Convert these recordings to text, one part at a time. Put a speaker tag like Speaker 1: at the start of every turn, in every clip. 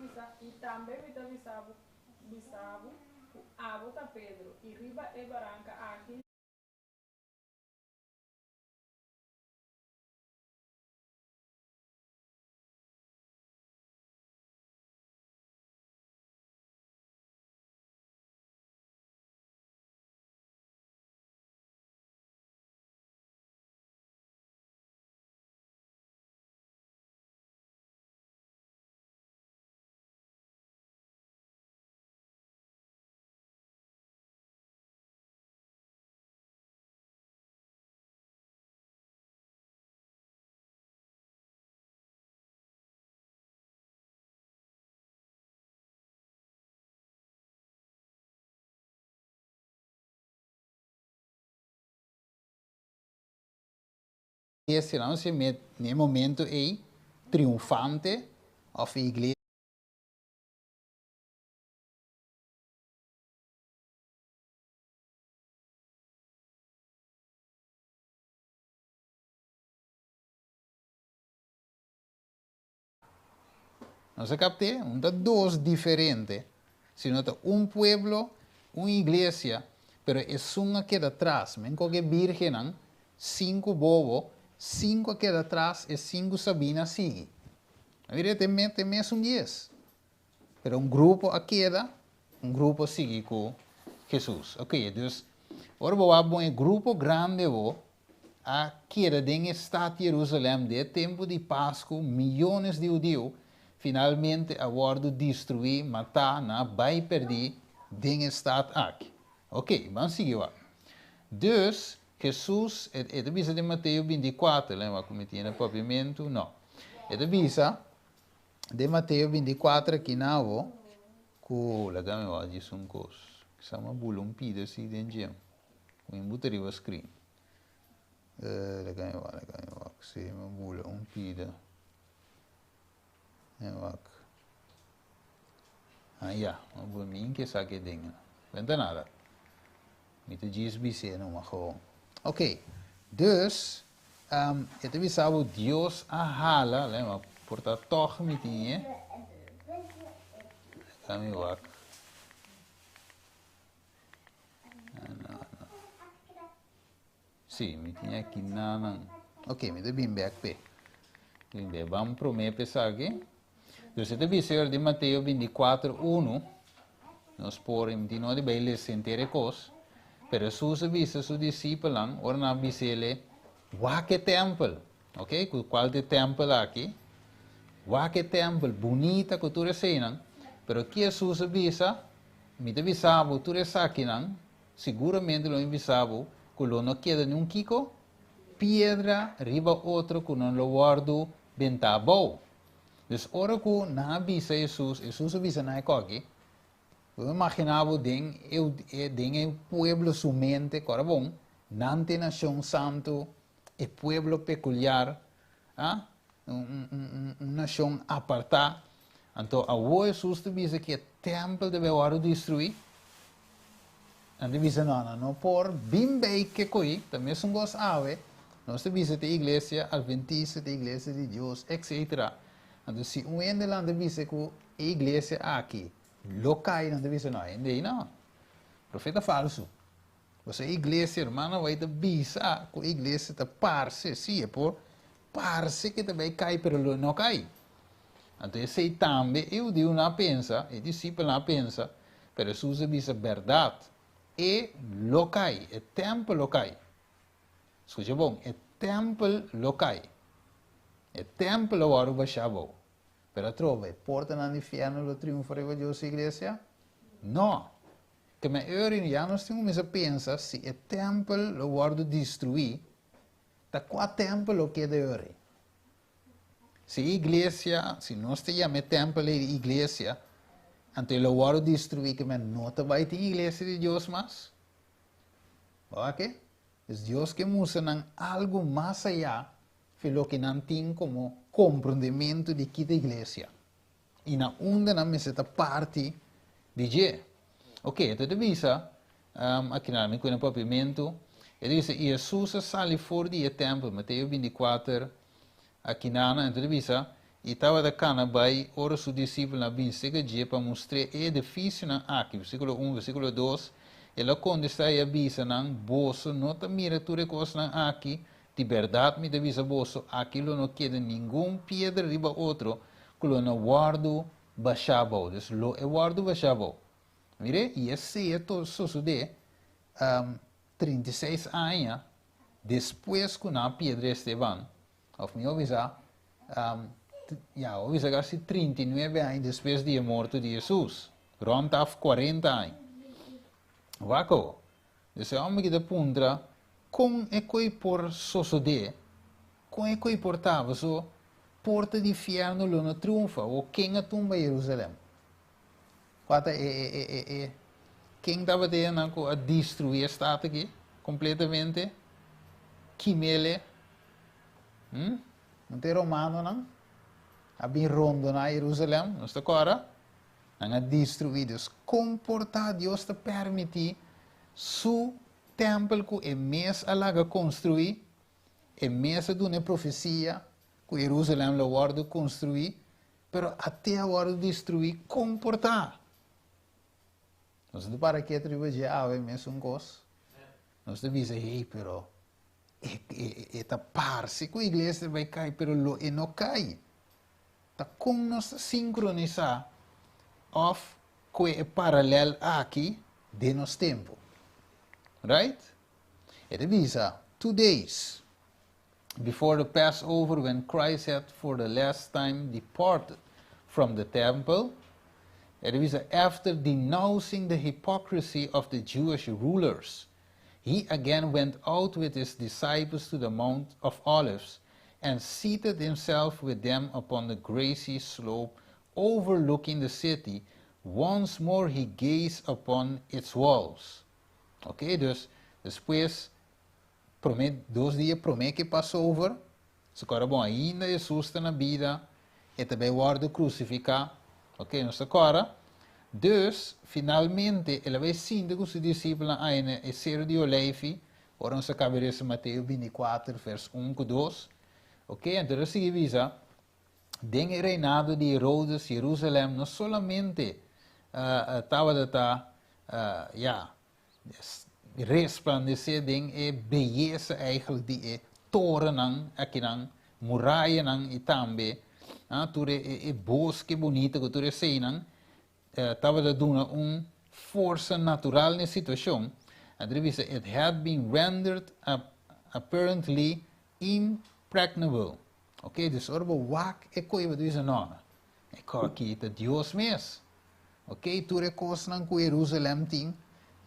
Speaker 1: Bisa, I tambe mi ta bisa bo, bisa bo, ku abo ta Pedro, i riba e baranka aki.
Speaker 2: Iglesia no si met n'e momento ei triunfante of e iglesia. Nos a kapt'é? No ta dos diferente, sino ta un pueblo, un iglesia, pero esun a keda tras. Men koke bírgennan, sinku bobo, sinku a keda tras, e sinku sabí a sigui. A mira, te me, te mesun dies. Pero un grupo a keda, un grupo a sigui ku Hesus. Ok, dus, ora bo wak bon e grupo grandi bo, a keda den e stat Jerusalèm den e tempu di Pasku, miyones di hudiu finalmente a wòrdu destruí, matá, nan a bai pèrdí den e stat aki. Ok, ban sigui wak. Dus, Hesus, e e ta bisa den Mateo bintikuater, lei wak ku mi tin na papiamentu, no. E ta bisa den Mateo bintikuater aki na bo, ku, laga mi wak djis un kos, kisa mi a bula un pida así den dje. Mi buta riba screen. Laga mi wak, laga mi wak. Si, mi bula un pida. Mi wak. Ah, ya. Mi bula, mi inke sa ke den. Cuenta nada. Mi ta djis bis'é numa gewoon. Ok. Dus, um, e ta bisa bo Dios a hala, lei ma por ta tog mi tin e. Laga mi wak. Sí, mi tin aki nanan. Ok, mi ta bin bek p'e. Bin bek. Ban promé p'e esaki. Dus e ta bisa ora di Mateo 24, 1. Nos por, mi tin no di bai lesa henter e kos. Pero Hesus a bisa su disipelnan, ora nan a bis'ele, Wak e tèmpel. Ok, ku kual ta e tèmpel aki? Wak e tèmpel, bunita ku tur eseinan. Pero ki Hesus a bisa? Mi ta bisa bo tur esakinan, siguramente lo mi bisa bo ku lo no keda niun kiko? Piedra riba otro ku no lo wòrdu bentá abou. Dus ora ku nan a bisa Hesus, Hesus a bisa nan e koki, bo imaginá bo den e den e pueblo su mente, kòrda bon, nan ta e nashon santu, e pueblo pekuliar, a, un, un, un nashon apartá. Anto awor Hesus ta bisa ku e tèmpel ta bai wòrdu destruí. Nan ta bisa, no, nan no por bin bei ke koi, ta mesun kos awe, nos ta bisa ta iglesia adventista, ta iglesia di Dios, etcetera. Anto si un hende lan ta bisa ku e iglesia aki lo kai, nan ta bisa, no, hende ei no, profeta falsu. Pasobra e iglesia, hermano, bai ta bisa ku e iglesia ta parse, sí, e por parse ke ta bai kai, pero lo no kai. Anto esei tambe e hudiunan a pensa, e disipelnan a pensa, pero Hesus a bisa bèrdat, e lo kai, e tèmpel lo kai. Skucha bon, e tèmpel lo kai. E tèmpel lo wòrdu bashá abou. Pero atrobe, e portanan di fièrnu lo triunfa riba Dios su iglesia? No! Te me eurin ya nos tin kuminsá pensa si e tèmpel lo wòrdu destruí, ta kua tèmpel lo keda eurin? Si e iglesia, si nos ta yama e tèmpel ei iglesia, anto e lo wòrdu destruí ke men no ta bai tin iglesia di Dios mas? Bo wak? Dus Dios ke mustra nan algu mas ayá fi loke nan tin komo komprondementu di kita iglesia. I na unda nan mester ta parti di dje. Ok, e ta bisa, um, aki na mi ku na papiamentu, e ta bisa, i Hesus a sali for di e tèmpel, Mateo 24, aki na nan, e ta bisa, I tabata kana bai ora su disipelnan a bin serka dje pa mustr'é e edifisionan aki. Versíkulo 1, versíkulo 2, El a kontestá i a bisa nan, Boso no ta mira tur e kosnan aki? Di bèrdat mi ta bisa boso, aki lo no keda ningun piedra riba otro ku lo no wòrdu bashá abou. Dus lo e wòrdu bashá abou. Mir'é, i esei a sosodé 36 aña despues ku nan a piedra Esteban. Òf mihó bisa, ya, bo bisa kasi 39 aña despues di e morto di Hesus. Rònt af 40 aña. Wak awo. Dus e hòmber ki ta puntra, Kon e koi por sosodé? Kon e koi por ta? Paso porta di fièrnu lo no triunfa. O ken a tumba Jerusalèm? Kua ta e, e, e, e, e, ken tabata e nan ku a destruí e stat aki kompletamente? Kimele? Hm? No ta e romanonan a bin rondoná Jerusalèm? Nos ta kòrda? Nan a destruí. Dus kon por ta Dios ta permití su tèmpel ku e mes a laga konstruí? E mes a duna e profesia ku Jerusalèm lo wòrdu konstruí, pero at'é a wòrdu destruí. Kon por ta? Nos ta para ketu riba dje awe mesun kos. Nos ta bisa, hey, pero e ta parse ku iglesia ta bai kai, pero lo e no kai. Ta kon nos ta sinkronisá òf kue e paralèl aki den nos tempu? Right? E ta bisa, 2 days before the Passover, when Christ had for the last time departed from the temple, e ta bisa, after denouncing the hypocrisy of the Jewish rulers, he again went out with his disciples to the Mount of Olives and seated himself with them upon the grassy slope overlooking the city. Once more he gazed upon its walls. Ok, dus despues, promé, 2 dia promé ku Passover, awor bon, ainda Hesus ta na bida, e tambe a wòrdu krusifiká, ok, nos awor, dus, finalmente, el a bai sinta ku su disipelnan ei na e Seru di Oleifi, ora nos a kaba di lesa Mateo 24, vers 1 ku 2, ok, anto el a sigui bisa, den e reinado di Herodes, Jerusalèm no solamente tabata, ja, resplandesé den e beyesa eigenlijk di e torennan, akinan, murayanan i tambe, tur e boske bunita ku tur eseinan, tabata duna un forsa natural na e situashon. Anto bisa, it had been rendered apparently impregnable. Ok, dus ora bo wak e koi, bo bisa, no, e kos aki ta Dios mes. Ok, tur e kosnan ku Jerusalèm tin,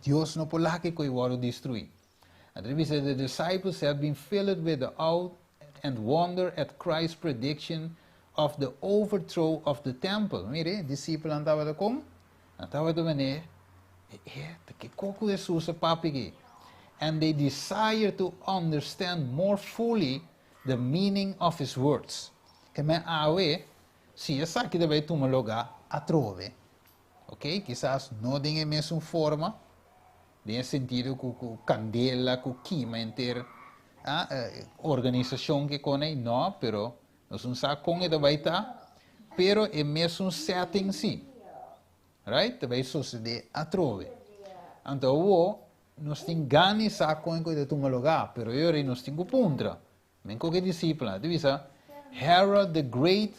Speaker 2: Dios no por laga e koi wòrdu destruí. Anto bisa, the disciples had been filled with the awe and wonder at Christ's prediction of the overthrow of the temple. Mira, disipelnan tabata kon? Nan tabata manera, e, ki kos Hesus a papia aki? And they desire to understand more fully the meaning of his words. Ke men awe, si esaki ta bai tuma lugá atrobe. Ok? Kisas no den e mesun forma, den sentido ku kandela, ku kima henter, organisashon ku kone, no, pero nos no sa kon e ta bai ta, pero e mesun setting si. Right? Ta bai sosodé atrobe. Anto, nos tin gana sa kon e ta tuma lugá, pero awor nos tin ku puntra. Men ku disipelnan, bisa, Herod the Great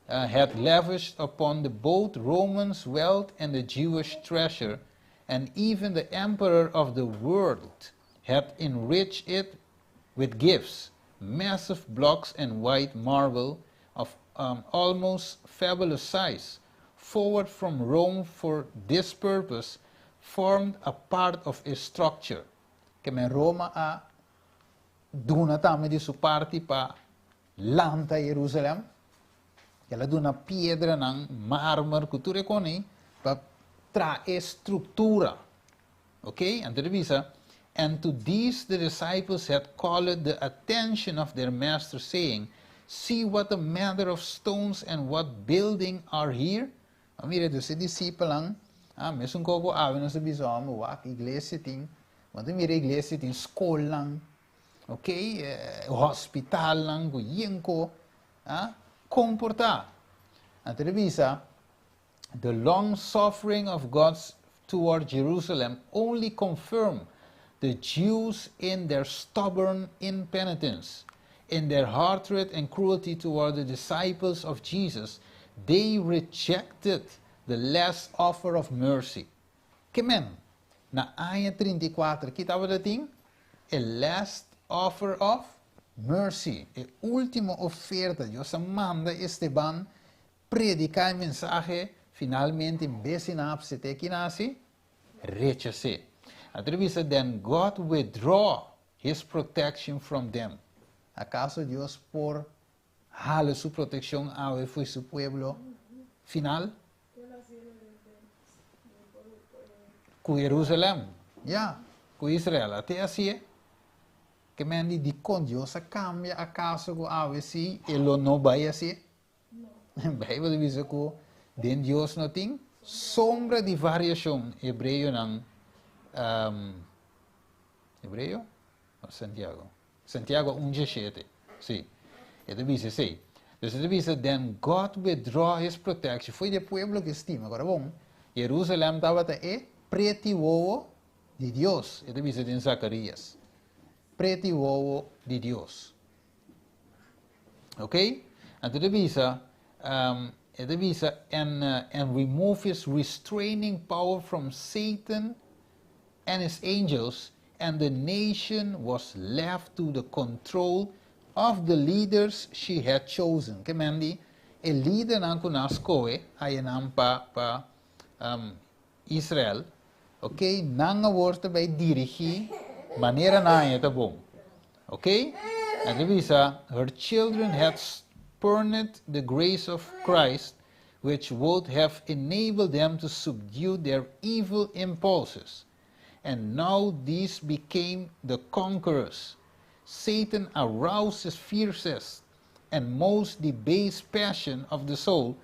Speaker 2: had lavished upon the both Romans' wealth and the Jewish treasure, and even the emperor of the world had enriched it with gifts, massive blocks and white marble of almost fabulous size, forwarded from Rome for this purpose, formed a part of its structure. Ke men Roma a duna tambe di su parti pa lanta Jerusalèm. El a duna piedranan, marmer, ku tur kos pa traha struktura. Ok? Anto bisa, and to these the disciples had called the attention of their master, saying, "See what a manner of stones and what building are here." Ah, mira, dus e disipelnan, mesun kos ku awe nos bisa, wak, iglesia tin, want mira iglesia tin skolnan, ok, hospitalnan, ku yen kos, ah. Kon por ta? Anto e bisa, The long suffering of God toward Jerusalem only confirmed the Jews in their stubborn impenitence, in their hatred and cruelty toward the disciples of Jesus. They rejected the last offer of mercy. Ke men, na aña 34, ki tabatin? E last offer of mercy, e último oferta. Dios a manda Esteban prediká e mensahe, finalmente, bes di nan asept'é, ki nan a hasi? Rechas'é. Anto e bisa, then God withdraw his protection from them. Akaso Dios por hala su protekshon awe for di su pueblo final? Ku Jerusalem, ya, ku Israel, te asina. Ke men di kon Dios a kambia akaso ku awe si e lo no bai asina? Beibel ta bisa ku den Dios no tin sombra di variashon. Hebreonan, Hebreo? O Santiago? Santiago 1:7. Si. E ta bisa esei. Dus e ta bisa, then God withdraw his protection. For di e pueblo ku e stima. Awor bon, Jerusalem tabata e pret'i wowo di Dios. E ta bisa den Zacarías. Pret'i wowo di Dios. Ok? Anto e ta bisa, e ta bisa, and remove his restraining power from Satan and his angels, and the nation was left to the control of the leaders she had chosen. Ke men di, e lidernan ku nan a skohe, ayanan pa Israel, ok, nan awor ta bai dirigí manera nan ta bon. Ok? Anto e bisa, her children had spurned the grace of Christ, which would have enabled them to subdue their evil impulses. And now these became the conquerors. Satan aroused his fiercest and most debased passion of the soul.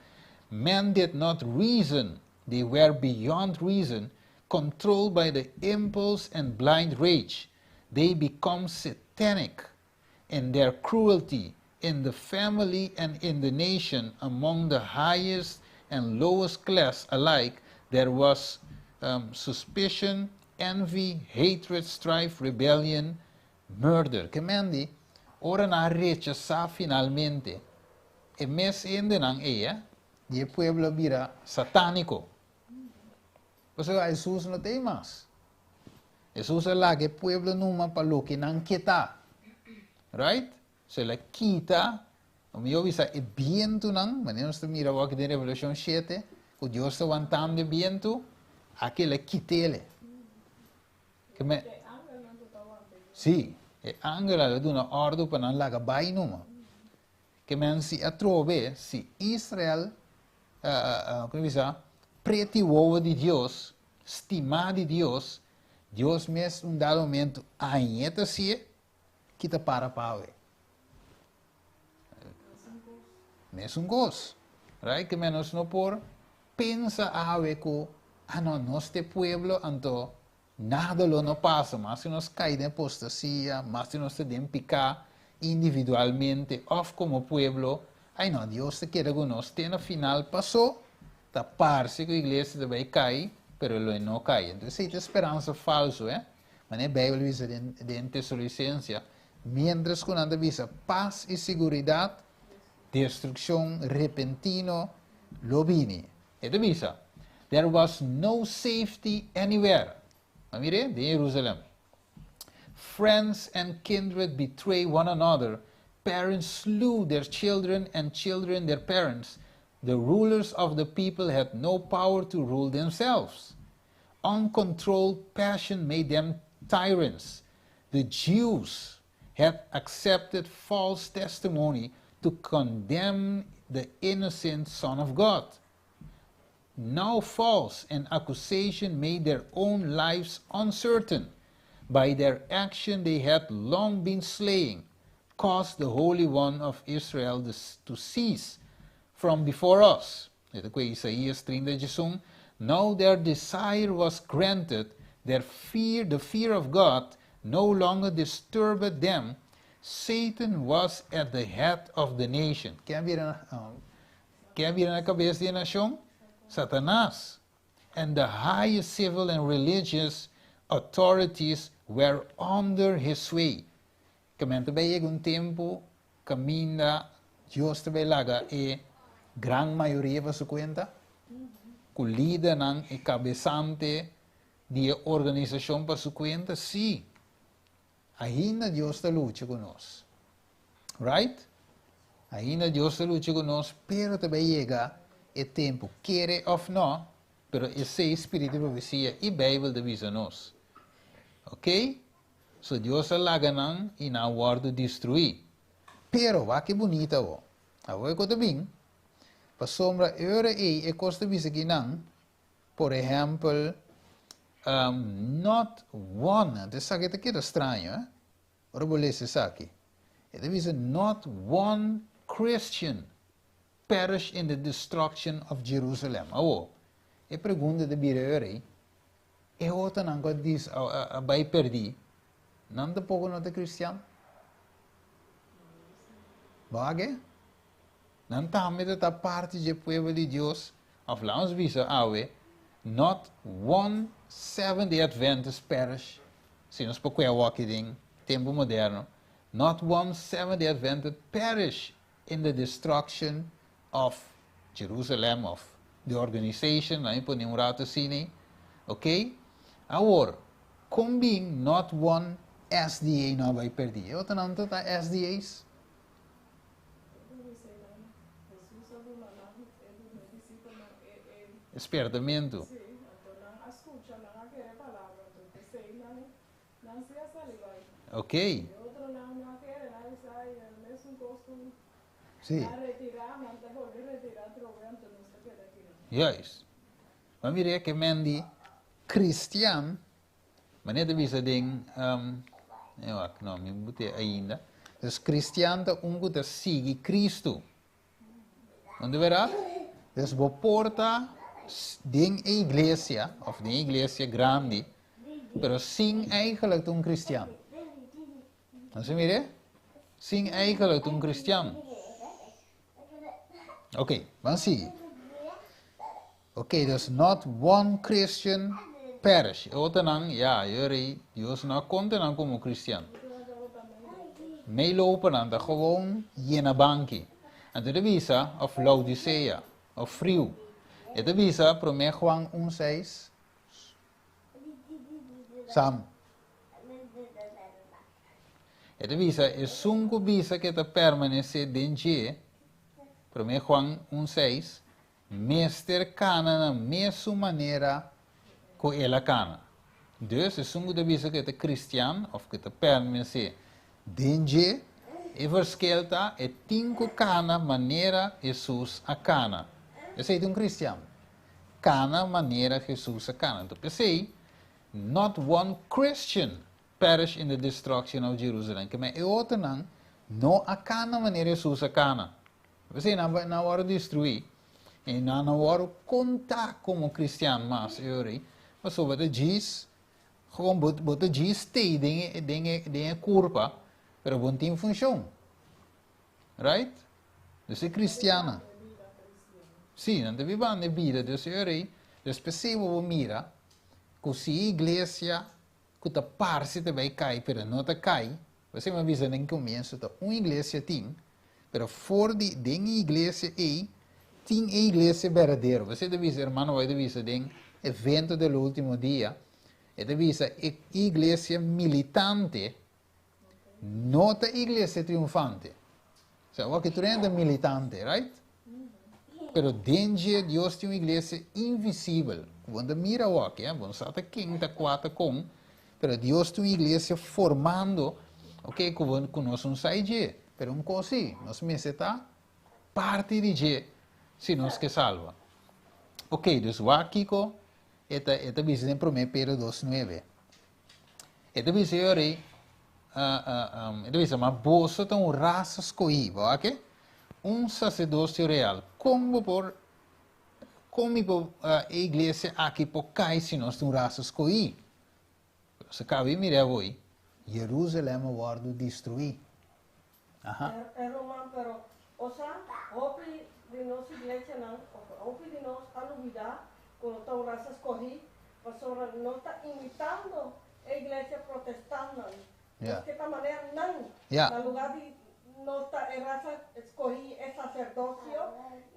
Speaker 2: Men did not reason, they were beyond reason, controlled by the impulse and blind rage. They become satanic in their cruelty in the family and in the nation, among the highest and lowest class alike. There was suspicion, envy, hatred, strife, rebellion, murder. Ke men di, ora nan a rechasá finalmente, e mes hendenan ei, di e pueblo a bira satániko. Pasobra Hesus no t'ei mas. Hesus a laga e pueblo numa pa loke nan ke ta. Right? So el a kita, mi bisa e bientunan, manera nos ta mira awor aki den Revelashon 7, ku Dios ta wantando e bientu, aki el a kit'é. Ke me, si, e angel a duna òrdu pa nan laga bai numa. Ke men si atrobe, si Israel, kon bisa, pret'i wowo di Dios, stimá di Dios, Dios mes un dado momento aña ta hasié, kita para pa awe. Mesun kos. Right? Ke men nos no por pensa awe ku, ah no, nos ta e pueblo, anto nada lo no pasa. Mas si nos kai den apostasia, mas si nos ta den piká individualmente òf komo pueblo, ai no, Dios ta keda ku nos te na final pasó, ta parse ku iglesia ta bai kai, pero lo e no kai. Entonces esei ta speransa falsu, eh? Manera e Beibel bisa den Tesalonicense, mientras ku nan ta bisa pas i siguridat, destrukshon repentino lo bini. E ta bisa, there was no safety anywhere. Ma mira, den Jerusalem. Friends and kindred betray one another. Parents slew their children and children their parents. The rulers of the people had no power to rule themselves. Uncontrolled passion made them tyrants. The Jews had accepted false testimony to condemn the innocent Son of God. Now false and accusation made their own lives uncertain. By their action they had long been slaying, caused the Holy One of Israel to cease from before us. Isaías 30. Now their desire was granted, their fear, the fear of God, no longer disturbed them. Satan was at the head of the nation. Ken a bira na, ken a bira na kabes di e nashon? Satanas. And the highest civil and religious authorities were under his sway. Ke men ta bai yega un tempu kaminda Dios ta bai laga e gran mayoria pa su kuenta, ku lidernan i kabesante di e organisashon pa su kuenta? Sí. Ainda Dios ta lucha ku nos. Right? Ainda Dios ta lucha ku nos, pero ta bai yega e tempu, kere òf nò, pero esei spiritu di profesia i Beibel ta bisa nos. Ok? So Dios a laga nan i nan a wòrdu destruí. Pero, wak ki bunita awor. Awor e ku ta bin, pasobra e ora ei e kos ta bisa ki nan, Por ehempel, not one, anto esaki ta keda straño, eh? Ora bo lesa esaki. E ta bisa not one Christian perish in the destruction of Jerusalem. Awo, e pregunta ta bira e ora ei, e otronan ku a dis, a, a bai perdí, nan tampoko no ta cristian? Bo wak? Nan tambe ta ta parti dje pueblo di Dios, of laat ons bisa awe, not one Seventh-day Adventist perish, si nos por kue awoki den tempu moderno, not one Seventh-day Adventist perish in the destruction of Jerusalem of the organization, laat mi pone un rato asina, ok? Awor, kon bin not one SDA no a bai perdí? E otronan ta ta SDA's? E spiertamentu. Ok. Si. Juist. Bo mira ke men di cristian. Manera ta bisa den, e wak, no, mi bute ainda. Dus cristian ta un cu ta sigui Cristo. No ta verdad? Dus bo por ta den e iglesia, of den e iglesia grandi, pero sin eigenlijk ta un cristian. No se mire? Sin eigenlijk ta un cristian. Ok, ban sigui. Ok, dus not one Christian perish. E otronan, ya, yo rei, Dios no a konta nan komo cristian. Meelopernan ta gewoon yena banki. Anto ta bisa, of Laodicea, of friu. E ta bisa, promé Juan un seis, Sam. E ta bisa, esun ku bisa ku e ta permanesé den dje, promé Juan un seis, Mester kana na mesun manera ku el a kana. Dus, esun ku ta bisa ku e ta kristian òf ku ta permanesé den dje, e verschil ta e tin ku kana manera Hesus a kana. Esei ta un kristian. Kana manera Hesus a kana. Anto p'esei, not one Christian perish in the destruction of Jerusalem. Keme e otronan no a kana manera Hesus a kana. P'esei nan nan a wòrdu destruí i nan no wòrdu kontá komo kristian mas e ora ei, pasobra bo ta djis gewoon bo bo ta djis stay den e den e den e kurpa, pero bo no tin funshon. Right? Dus e kristiannan, sí, nan ta bibando e bida, dus e ora ei, dus p'esei bo por mira ku si e iglesia ku ta parse ta bai kai pero no ta kai, P'esei mi a bisa den komienso ta un iglesia tin, pero for di den e iglesia ei tin e iglesia berdadero. P'esei ta bisa hermano White ta bisa den evento del ultimo dia, e ta bisa e iglesia militante no ta iglesia triunfante. Osea, awor tur hende ta militante, right? Pero den dje Dios tin un iglesia invisibel. Ku bo no ta mira awor, bo no sa ta ken ta kua ta kon, Pero Dios tin un iglesia formando, ok, ku bo, ku nos no sa e dje, pero un kos si, nos mester ta parti di dje si nos ke salba. Ok, dus wak kiko e ta, e ta bisa den promé Pedro dos nuebe. E ta bisa e ora ei, e ta bisa, ma boso ta un rasa skohí, bo wak e? Un saserdosio real. Kon bo por, kon mi por, e iglesia aki por kai si nos ta un rasa skohí? Nos a kaba di mira avoi, Jerusalem a wòrdu destruí. Aha.
Speaker 3: E ruman pero osa hopi di nos iglesianan of hopi di nos a lubida ku no ta un rasa skohí pasobra nos ta imitando e iglesia protestantnan.
Speaker 2: Ja.
Speaker 3: Nos ke ta manera nan
Speaker 2: Ja.
Speaker 3: na lugar di nos ta e rasa skohí e saserdosio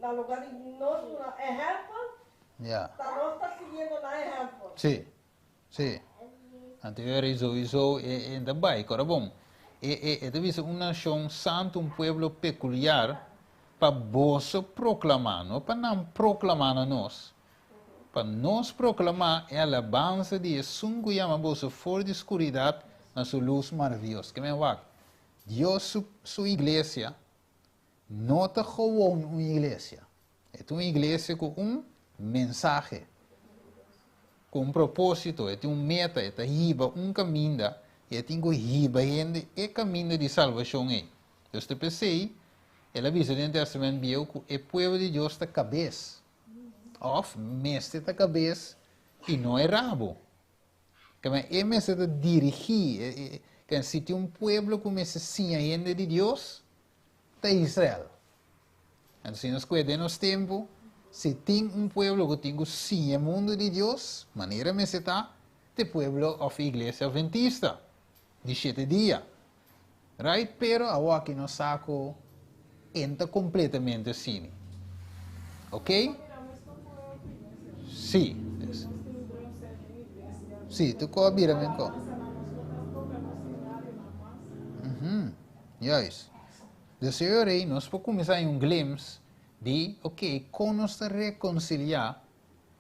Speaker 3: na lugar di nos duna ehèmpel
Speaker 2: Ja.
Speaker 3: ta nos ta siguiendo nan ehèmpel.
Speaker 2: Si. Si. Anto e rei souiso e e ta bai. Kora bon, e e e ta bisa un nashon santu, un pueblo pekuliar, pa boso proklamá, no pa nan proklamá na nos, pa nos proklamá e alabansa di esun ku yama boso for di skuridat na su lus maravioso. Ke men wak, Dios su su iglesia no ta gewoon un iglesia. E ta un iglesia ku un mensahe, ku un propósito, e tin un meta, e ta hiba un kaminda i e tin ku hiba hende e kaminda di salbashon ei. Dus ta p'esei el a bisa den Tèstamènt Bieu ku e pueblo di Dios ta kabes, òf mester ta kabes i no e rabo. Keme e mester ta dirigí, e si tin un pueblo ku mester siña hende di Dios, ta Israel. Anto si nos kue den nos tempu, si tin un pueblo ku tin ku siña e mundu di Dios, manera mester ta, ta e pueblo òf e iglesia atventista di shete dia. Right? Pero awoki nos sa ku e no ta kompletamente asina. Ok? Sí. Sí, tur kos a bira mihó. Juist. Dus e ora ei nos por kuminsá haña un glimpse di, ok, kon nos ta rekonsiliá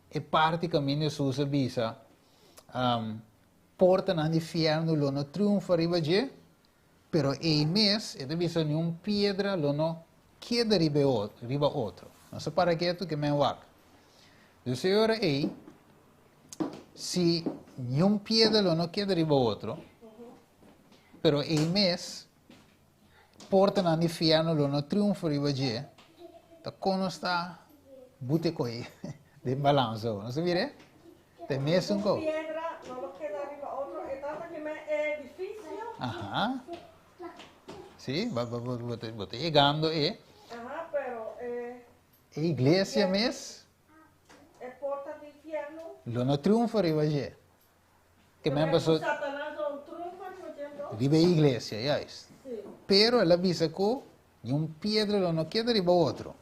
Speaker 2: e parti kaminda Hesus a bisa, Portanan di fièrnu lo no triunfa riba dje, pero ei mes e ta bisa niun piedra lo no keda riba e otro, riba otro. Nos a para ketu ke men wak. Dus e ora ei, si niun piedra lo no keda riba otro, pero ei mes portanan di fièrnu lo no triunfa riba dje, ta kon nos ta bute koi den balansa. Nos ta mira? Ta e mesun
Speaker 3: Un
Speaker 2: ko.
Speaker 3: piedra no lo keda riba otro, e tata ke men e edifisio.
Speaker 2: Aha. Sí, bo, bo, bo, bo ta, bo ta yegando e.
Speaker 3: Aha, pero e.
Speaker 2: E iglesia mes.
Speaker 3: E porta di fièrnu.
Speaker 2: Lo no triunfa riba dje. Ke men paso. Riba e iglesia, juist. Pero el a bisa ku ni un piedra lo no keda riba otro.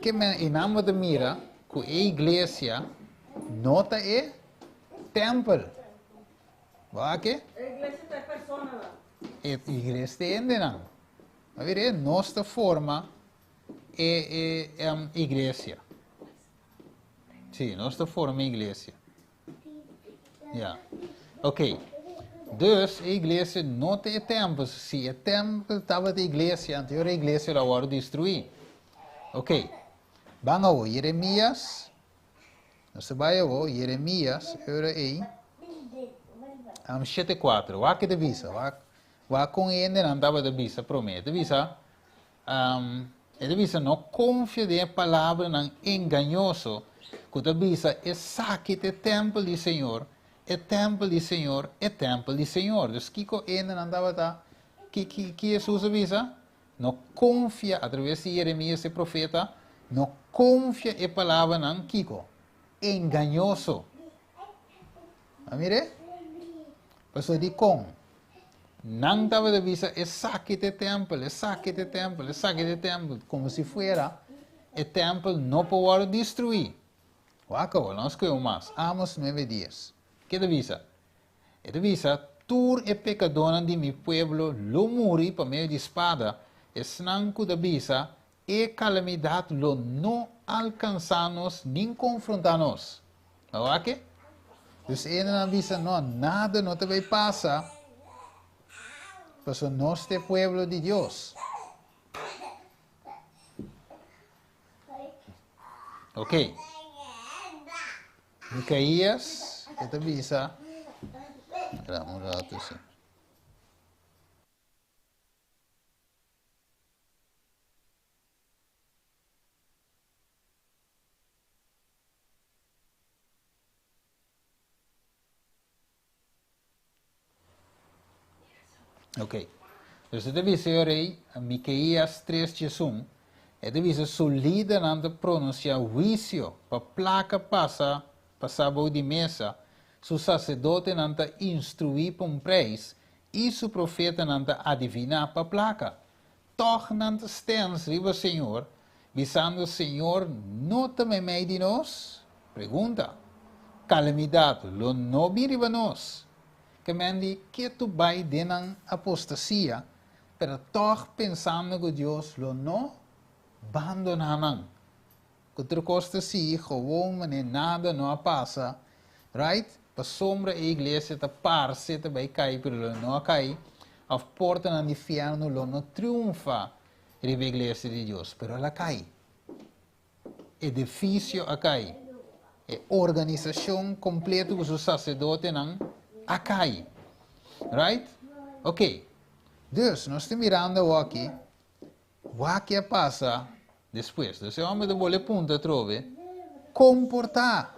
Speaker 2: Ke men i nan bo ta mira ku e iglesia no ta e tèmpel. Bo a ke?
Speaker 3: E iglesia ta e personanan.
Speaker 2: E iglesia ta e hendenan. A mira, nos ta forma e e iglesia. Sí, nos ta forma e iglesia. Ja. Ok. Dus e iglesia no ta e tempel. Si e tempel tabata e iglesia, anto e iglesia lo a wòrdu destruí. Ok. Ban awo, Jeremias. Nos ta bai awo, Jeremias, e ora ei. Um, 7:4. Wak e ta bisa. Wak, wak kon e hendenan tabata bisa promé. E ta bisa, um, E ta bisa, No konfia den e palabranan engañoso ku ta bisa, Esaki ta e tèmpel di Señor, e tèmpel di Señor, e tèmpel di Señor. Dus kiko hendenan tabata, ki, ki, ki Hesus a bisa? No konfia, atraves di Jeremias e profeta, no konfia e palabranan, kiko? Engañoso. A mir'é? Pasobra dikon? Nan tabata bisa, Esaki ta e tèmpel, esaki ta e tèmpel, esaki ta e tèmpel, komo si fuera e tèmpel no por wòrdu destruí. Wak awor, nos kohe un mas, Amos nuebe dies. Ke ta bisa? E ta bisa, Tur e pekadónan di mi pueblo lo muri pa medio di spada, esnan ku ta bisa, E kalamidat lo no alkansá nos nin konfrontá nos. Bo wak e? Dus e hendenan a bisa, No, nada no ta bai pasa, pasobra nos ta e pueblo di Dios. Ok. Micaías, e ta bisa, Espera un rato, sí. Ok. Dus e ta bisa e rei, Miqueas 3:11, e ta bisa su lidernan ta pronunsiá huisio pa plaka pasa pasa bou di mesa, su saserdotenan ta instruí pa un preis i su profetanan ta adiviná pa plaka. Tòg nan ta stèns riba Señor, bisando, Señor no ta meimei di nos? Pregunta. Kalamidat lo no bin riba nos? Ke men di ketu bai den nan apostasia, pero tòg pensando ku Dios lo no bandoná nan. Ku tur kos ta sigui gewoon manera nada no a pasa, right? Pasobra e iglesia ta parse ta bai kai pero lo no a kai, òf portanan di fièrnu lo no triunfa riba e iglesia di Dios, pero el a kai. Edifisio a kai. E organisashon kompleto ku su saserdotenan a kai. Right? Ok. Dus, nos ta mirando awoki Wak a pasa despues. Dus e homber ta bole punta atrobe, Kon por ta?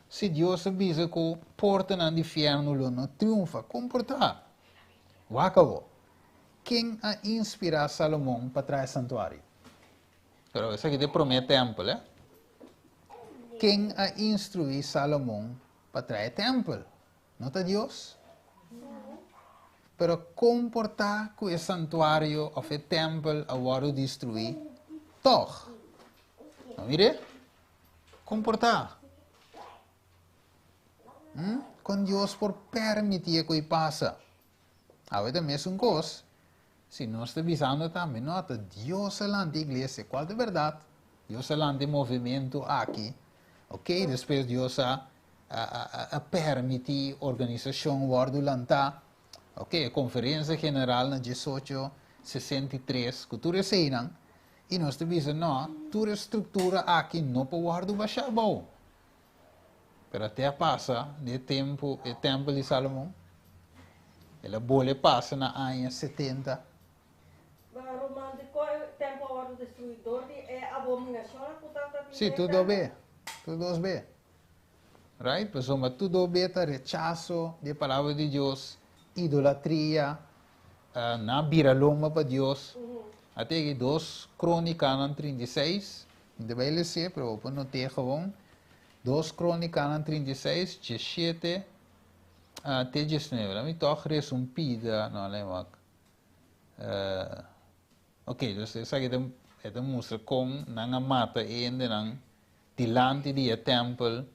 Speaker 2: Si Dios a bisa ku portanan di fiernu lo no triunfa, kon por ta? Wak awor, ken a inspirá Salomon pa traha e santuario? Pero esaki ta e promé tèmpel, eh? Ken a instruí Salomon pa traha e tèmpel? No ta Dios? Pero kon por ta ku e santuario òf e tèmpel a wòrdu destruí tòg? No mir'é? Kon por ta? Hm? Kon Dios por permití e ku ei pasa? Awe ta mesun kos, si nos ta bisando tambe, no, ta Dios a lanta e iglesia, kual ta bèrdat? Dios a lanta e movementu aki, ok, despues Dios a a permití organisashon wòrdu lantá, ok, e konferensia general na 1863, ku tur eseinan, i nos ta bisa, no, tur e struktura aki no por wòrdu bashá abou. Pero te a pasa di e tempu e tèmpel di Salomon, el a bole pasa na aña 70.
Speaker 3: Ma ruman, di kon e tèmpel a wòrdu destruí? Dor di e abominashonnan ku tabata tin
Speaker 2: Sí,
Speaker 3: den e
Speaker 2: tur dos
Speaker 3: tèmpel?
Speaker 2: be. Tur dos be. Right? Pasobra tur dos be ta rechaso di e palabra di Dios, idolatria, nan a bira lomba pa Dios. A tegi 2 Krónikanan 36, mi ta bai les'é, pero bo por not'é gewoon. 2 Krónikanan 36, 17 te 19. Laat mi tòg resa un pida, no, laat mi wak. Ok, dus esaki ta, e ta mustra kon nan a mata e hendenan dilanti di e tèmpel,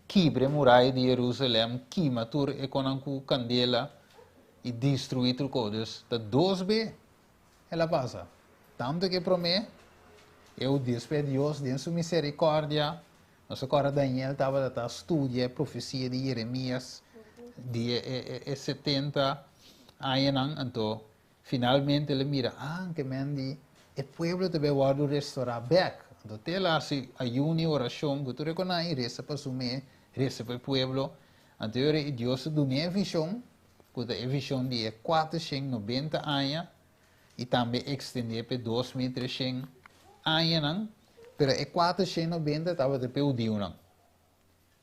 Speaker 2: kibra e muraya di Jerusalèm, kima tur e konan ku kandela i destruí tur kos. Dus ta dos be el a pasa. Tantu ku e promé, e despues Dios den su miserikòrdia, nos a kòrda Daniel tabata ta studia e profesia di Jeremias di e 70 añanan, anto finalmente el a mira, ah, ke men di e pueblo ta bai wòrdu restorá bèk. Anto te el a hasi ayuno i orashon ku tur e konan i resa pa su mes, resa pa e pueblo. Anto e ora ei Dios a dun'é e vishon, ku ta e vishon di e 490 aña i tambe ekstendé pa e 2300 añanan, pero e 490 tabata pa e hudiunan.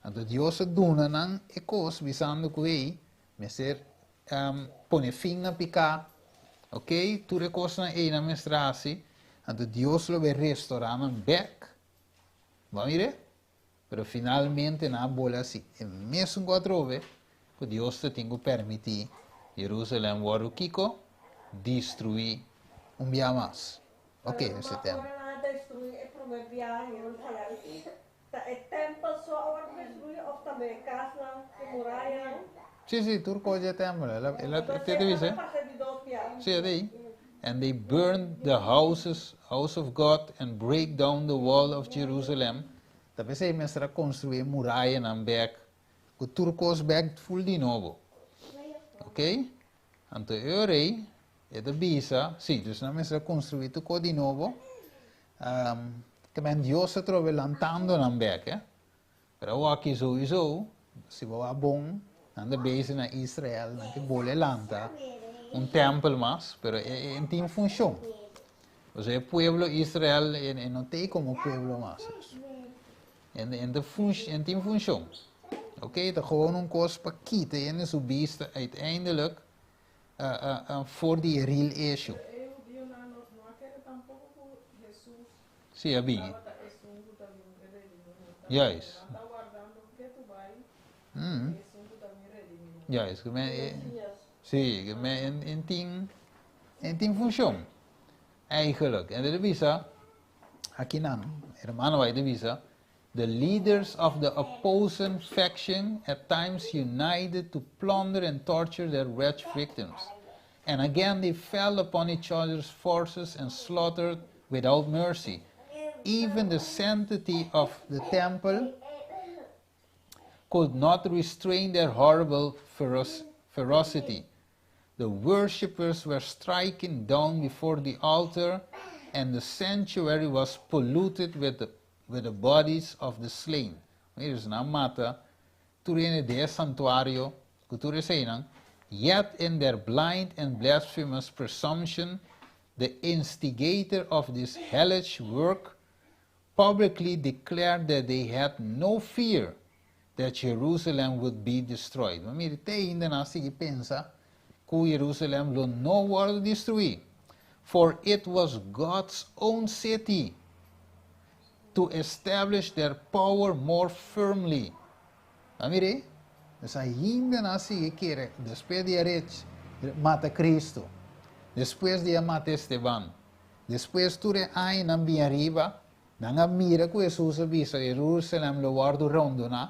Speaker 2: Anto Dios a duna nan e kos bisando ku ei mester pone fin na piká, ok, tur e kosnan ei nan mester hasi, anto Dios lo bai restorá nan bèk. Bo a mir'é? Pero finalmente nan a bole hasi e mesun ku atrobe ku Dios ta tin ku permití Jerusalèm wòrdu kiko? Destruí un bia mas. Ok,
Speaker 3: Pero
Speaker 2: esei
Speaker 3: ma
Speaker 2: tema.
Speaker 3: ora nan a destruí e promé bia Jerusalèm, Ta e tempel so a wòrdu destruí òf tambe e kasnan, e murayanan?
Speaker 2: Sí, sí, tur kos di e tempel. El a, el a,
Speaker 3: Entonces
Speaker 2: te
Speaker 3: e
Speaker 2: bisa?
Speaker 3: tambe pasa di dos bia.
Speaker 2: Sí, e di. And they burned the houses, house of God and break down the wall of Jerusalem. Ta p'esei mester a konstruí e murayanan bèk, ku tur kos bèk ful di nobo. Ok? Anto e ora ei, e ta bisa, sí, dus nan mester a konstruí tur kos di nobo. Te men Dios ta trobe lantando nan bek, eh. Pero awor aki sowieso, si bo wak bon, nan ta bezig na Israel, nan ke bole lanta un tempel mas, pero e e tin funcion. Osea e pueblo Israel e no t'ei como pueblo mas. E ta e tin funcion. Ok, ta gewoon un cos pa kita hende su bista uiteindelijk. For di real issue.
Speaker 1: Pero e hudionan no a kere tampoko ku Hesus
Speaker 2: Sí, a bin.
Speaker 1: tabata esun ku ta bin redimí nos.
Speaker 2: Juist.
Speaker 1: Nan ta wardando ketu bai esun ku ta bin redimí nos.
Speaker 2: Juist. Ku men,
Speaker 3: Mesias.
Speaker 2: Sí, ku men en tin funshon. Eigenlijk. En de bisa, akinan, hermano bai de bisa, the leaders of the opposing faction at times united to plunder and torture their wretched victims. And again they fell upon each other's forces and slaughtered without mercy. Even the sanctity of the temple could not restrain their horrible ferocity. The worshippers were stricken down before the altar, and the sanctuary was polluted with the bodies of the slain. Mira, nan a mata, tur hende den santuario, ku tur eseinan. Yet in their blind and blasphemous presumption, the instigator of this hellish work publicly declared that they had no fear that Jerusalem would be destroyed. Ma mira, te ainda nan a sigui pensa ku Jerusalem lo no wòrdu destruí. For it was God's own city to establish their power more firmly. Ma mira, ainda nan a sigui kere, despues di a mata Cristo, despues di a mata Esteban, despues tur nan bin ariba, nan a mira ku Hesus a bisa, Jerusalem lo wòrdu rondoná,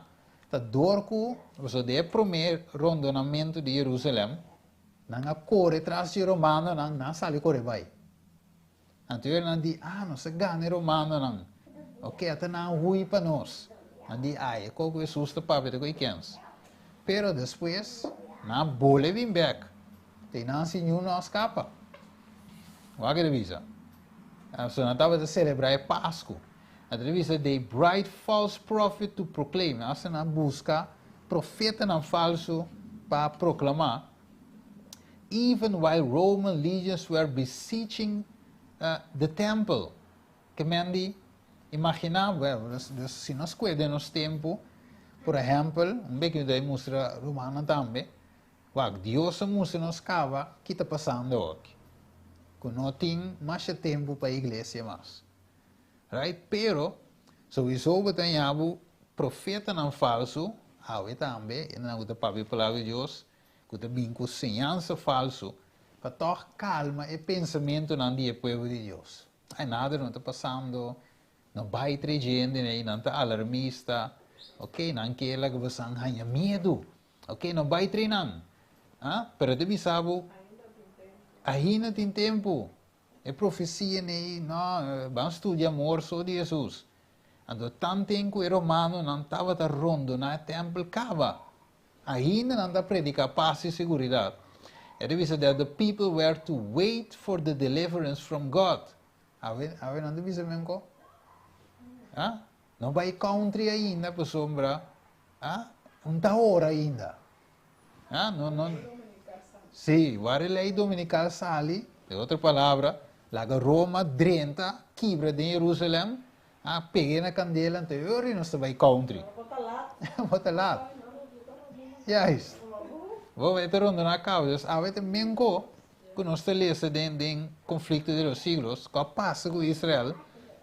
Speaker 2: ta dor ku, so e promé rondonamentu di Jerusalem, nan a kore tras di romanonan, nan a sali kore bai. Anto nan di, "Ah, nos a gana romanonan. Ok, ata nan hui pa nos." Nan di, "Ai, kiko Hesus ta papia ku kens." Pero despues, nan a bolbe bin bèk. Te nan Señor no a skapa. Wak e bisa. So nan tabata selebrá Pasku. A bisa, they bribe false prophet to proclaim. Asina nan a buska profetanan falsu pa proklamá. Even while Roman legions were besieging the temple. Ke men di, imaginá, well, si nos kue den nos tempu, por ehèmpel, un bek di mustra romano tambe, wak, Dios a mustra nos kaba kiko ta pasando aki. Ku no tin mas tempu pa iglesia mas. Right? Pero, sowieso bo tin profetanan falsu, awe tambe, nan ta papia palabra di Dios, ku ta bin ku enseñansa falsu, pa toch kalma e pensamentunan di pueblo di Dios. Ai, nada no ta pasando, no bai trayendo, ne, nan ta alarmista, ok, nan ke ku bo haña miedu, ok, no bai treinan. Ah, pero ta bisa bo, ainda tin tempu. E profesia, ne, no, ban studia amor so di Hesus. Anto, tantu ku e romanonan tabata rondoná e tèmpel kaba. Ainda nan ta prediká pas i seguridat. E bisa that the people were to wait for the deliverance from God. Awe nan ta bisa menko? Ah? No bai country ainda, pasombra. Ah? No ta ora ainda. Ah, no, no. Sí, warda lei dominikal sali, den otro palabra, laga Roma drenta, kibra den Jerusalem, ah, pega na kandela, anto ora nos bai country.
Speaker 3: Bota lá.
Speaker 2: Bota lá. Juist. Bo bai rondoná kaba, dus awe ta menko ku nos ta lesa den Conflicto de los Siglos, ku a pasa ku Israel,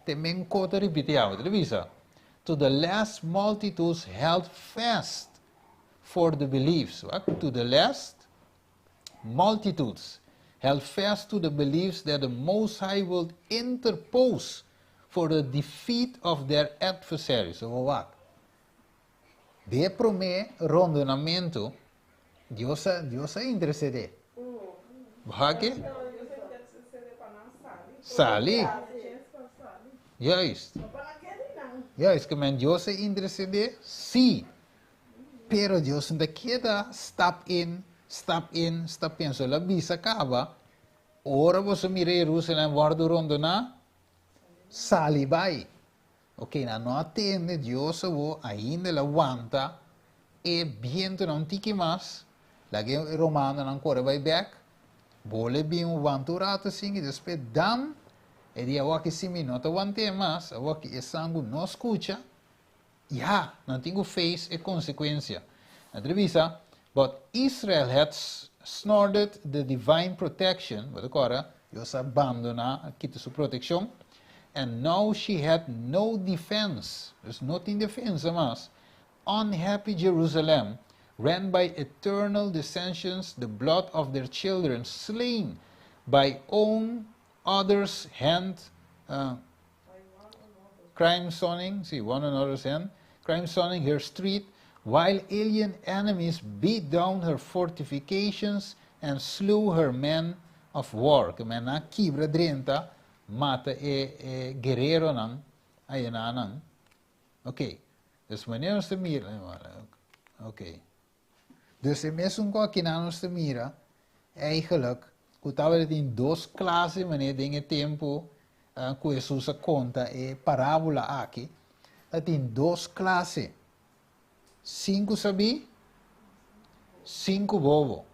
Speaker 2: ta menko ta ripití awe, bisa. To the last multitudes held fast for the beliefs. What? To the last multitudes held fast to the beliefs that the Most High will interpose for the defeat of their adversaries. So, what? Den promé rondonamentu, Dios a intersedé. Wak? Sali. Juist. Juist, ke men Dios a intersedé, sí. Pero Dios no keda stap in, stap in, stap in. So, el a bisa kaba, ora bo mira Jerusalem wòrdu rondoná, sali bai. Ok, nan no a tende, Dios wo ainda el a wanta e bientunan tiki mas, laga romanonan kore bai bèk, bolbe bin wanta un ratu asina, i despues dan, e di awor ku si mi no ta want'é mas, awor ku e sangu no skucha, ja, nan tin ku face e konsekuensia. Entrevista, but Israel had snorted the divine protection, bo ta kòrda, Dios a bandoná, a kita su protekshon, and now she had no defense, dus no tin defensa mas, unhappy Jerusalem, rent by eternal dissensions, the blood of their children slain by own other's hand, crimsoning, sí, one another's hand, crimsoning her street, while alien enemies beat down her fortifications and slew her men of war. Ke men nan a kibra drenta, mata e e guereronan, ayenanan. Ok, dus manera nos ta mira, ok. Dus e mesun ku akinan nos ta mira, eigenlijk, ku tabata tin dos klase manera den e tempu ku Hesus a konta e parábola aki, ta tin dos klase. Sinku sabí, sinku bobo.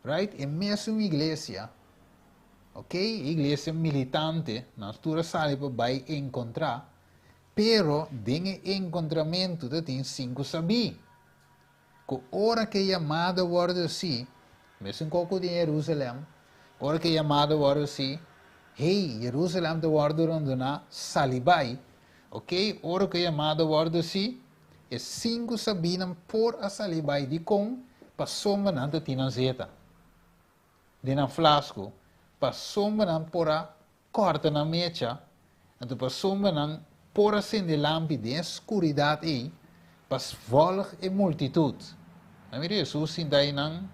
Speaker 2: Right? E mesun iglesia, ok, e iglesia militante, nan tur a sali pa bai enkontrá, pero den e enkontramentu ta tin sinku sabí. Ku ora ku e yamada wòrdu hasi, mesun kos ku den Jerusalèm, ora ku e yamada wòrdu hasi, Hey, Jerusalèm ta wòrdu rondoná, sali bai. Oké, ora ku e yamada wòrdu hasi, e sinku sabínan por a sali bai. Dikon? Pasobra nan ta tin nan zeta den nan flasko, pasobra nan por a kòrta nan mecha, anto pasobra nan por a sende lampi den e skuridat ei pa vòlg e multitut. Nan mira Hesus sinta einan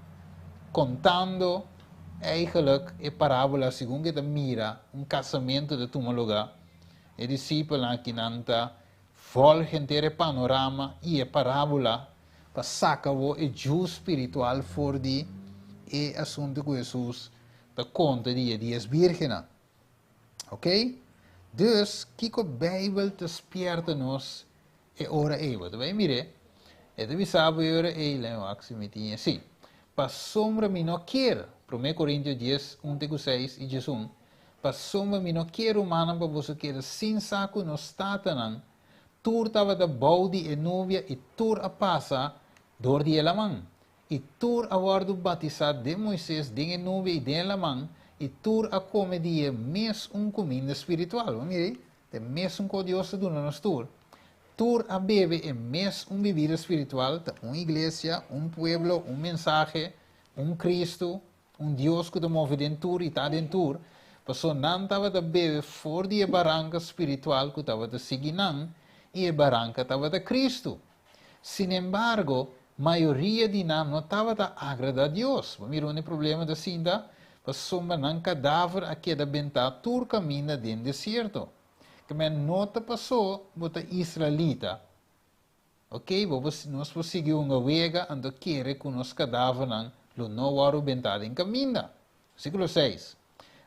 Speaker 2: kontando eigenlijk e parábola segun ku e ta mira un kasamentu ta tuma lugá. E disipelnan akinan ta vòlg henter e panorama i e parábola pa saka bo e djus spiritual for di e asuntu ku Hesus ta konta di e dies bírgennan. Ok? Dus, kiko Beibel ta spierta nos e ora ei? Bo ta bai mir'é. E ta bisa bo e ora ei, lei wak si mi tin e. Sí. Pasobra mi no kier, Promé Korintio dies, un te ku seis i diesun, pasobra mi no kier rumannan pa boso keda sin sa ku nos tatanan tur tabata bou di e nubia i tur a pasa dor di e laman. I tur a wòrdu batisá den Moises den e nubia i den e laman, i tur a kome di e mes un kuminda spiritual. Bo mira ei? Ta e mesun kos Dios ta duna nos tur. Tur a bebe e mes un bibida spiritual, ta un iglesia, un pueblo, un mensahe, un Cristo, un Dios ku ta move den tur i ta den tur, pasobra nan tabata bebe for di e baranka spiritual ku tabata sigui nan, i e baranka tabata Cristo. Sinembargo, mayoria di nan no tabata agradá Dios. Bo mira unda e problema ta sinta? Pasobra nan kadaver a keda bentá tur kaminda den desierto. Kmen no ta pasó bo ta israelita. Oké, bo por, nos por sigui hunga wega anto kere ku nos kadavernan lo no wòrdu bentá den kaminda. Versíkulo seis,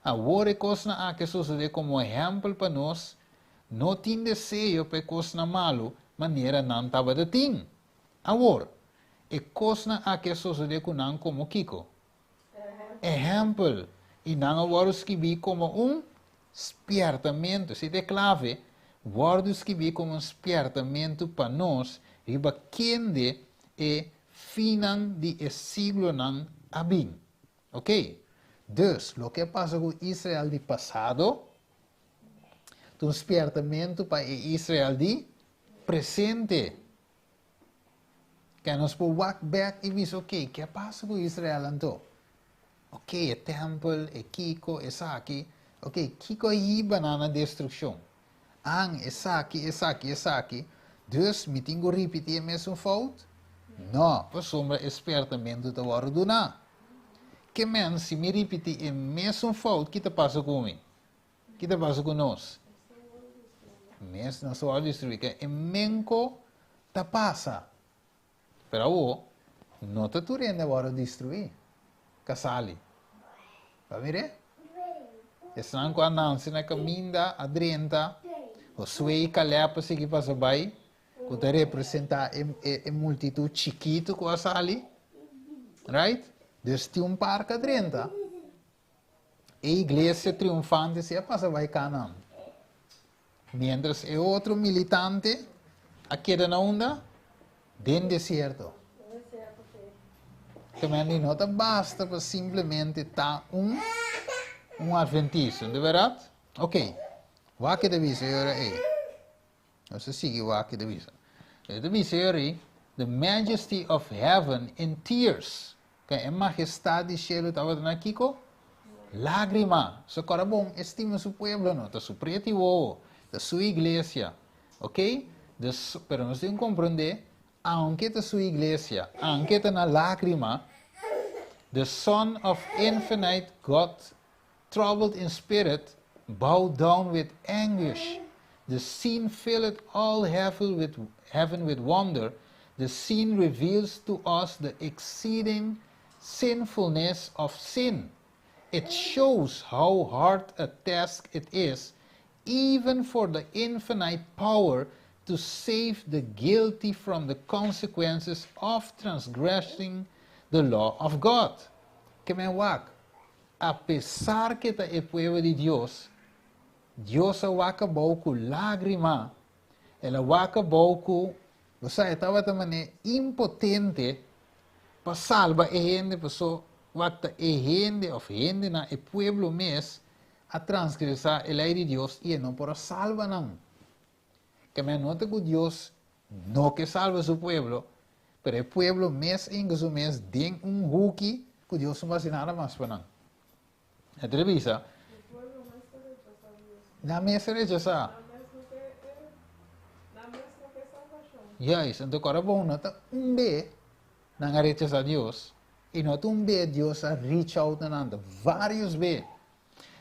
Speaker 2: Awor e kosnan aki a sosodé komo ehèmpel pa nos, no tin deseo pa e kosnan malu manera nan tabata tin. Awor, e kosnan aki a sosodé ku nan komo kiko? Ehèmpel. I nan a wòrdu skibí komo un spièrtamentu. Esei ta e klave, wòrdu skibí komo un spièrtamentu pa nos riba kende e finnan di e siglonan a bin. Ok, dus loke a pasa ku Israel di pasado ta un spiertamentu pa e Israel di presente. Ke nos por wak bek i bisa, ok, ke a pasa ku Israel anto? Ok, e tèmpel, e kiko, esaki. Ok, kiko a hiba nan na destrukshon? An, esaki, esaki, esaki. Dus mi tin ku ripití e mesun fout? No, pasobra e spèrtamentu ta wòrdu duná. Ke men, si mi ripití e mesun fout, ki ta pasa ku mi? Ki ta pasa ku nos? Mes nos ta wòrdu destruí. Ke e menko ta pasa. Pero awor, no ta tur hende a wòrdu destruí. Kasali. Bo a mir'é? Esnan ku a nanse na kaminda a drenta, Josué i Kalèb a sigui pasa bai, ku ta representá e, e, e multitut chikitu ku a sali. Right? Dus tin un par ku a drenta. E iglesia triunfante si a pasa bai Canaan. Mientras e otro militante a keda na unda? Den desierto. Ke men no ta basta pa simplemente ta un adventista, di berdat? Ok. Wak e ta bisa ora ei. Nos ta sigui wak e ta bisa. E ta bisa ora ei, the majesty of heaven in tears. Ke e mahestat di shelu tabata na kiko? Lágrima. So kòrda bon, e stima su pueblo no, ta su pret'i wowo, ta su iglesia. Ok? Dus, pero nos tin ku komprondé, aunke ta su iglesia, aunke ta na lágrima, the Son of Infinite God, troubled in spirit, bowed down with anguish. The scene filled all heaven with wonder. The scene reveals to us the exceeding sinfulness of sin. It shows how hard a task it is, even for the infinite power, to save the guilty from the consequences of transgressing the law of God. Ke men wak, apesar ku ta e pueblo di Dios, Dios a wak abou ku lágrima, el a wak abou ku, o sea, tabata manera impotente pa salba e hende, paso wak ta e hende òf hendenan, e pueblo mes a transgresá e lei di Dios i no por a salba nan. Ke men no ta ku Dios no ke salba su pueblo, pero e pueblo mes hinka su mes den un huki ku Dios no por hasi nada mas pa nan. Entrevista.
Speaker 1: E pueblo mes ta rechasá Dios.
Speaker 2: Nan mes a rechasá.
Speaker 1: Nan mes no ke, nan mes no ke salbashon.
Speaker 2: Juist, anto awor bon, no ta un be nan a rechasá Dios, i no ta un be Dios a reach out na nan, vários be.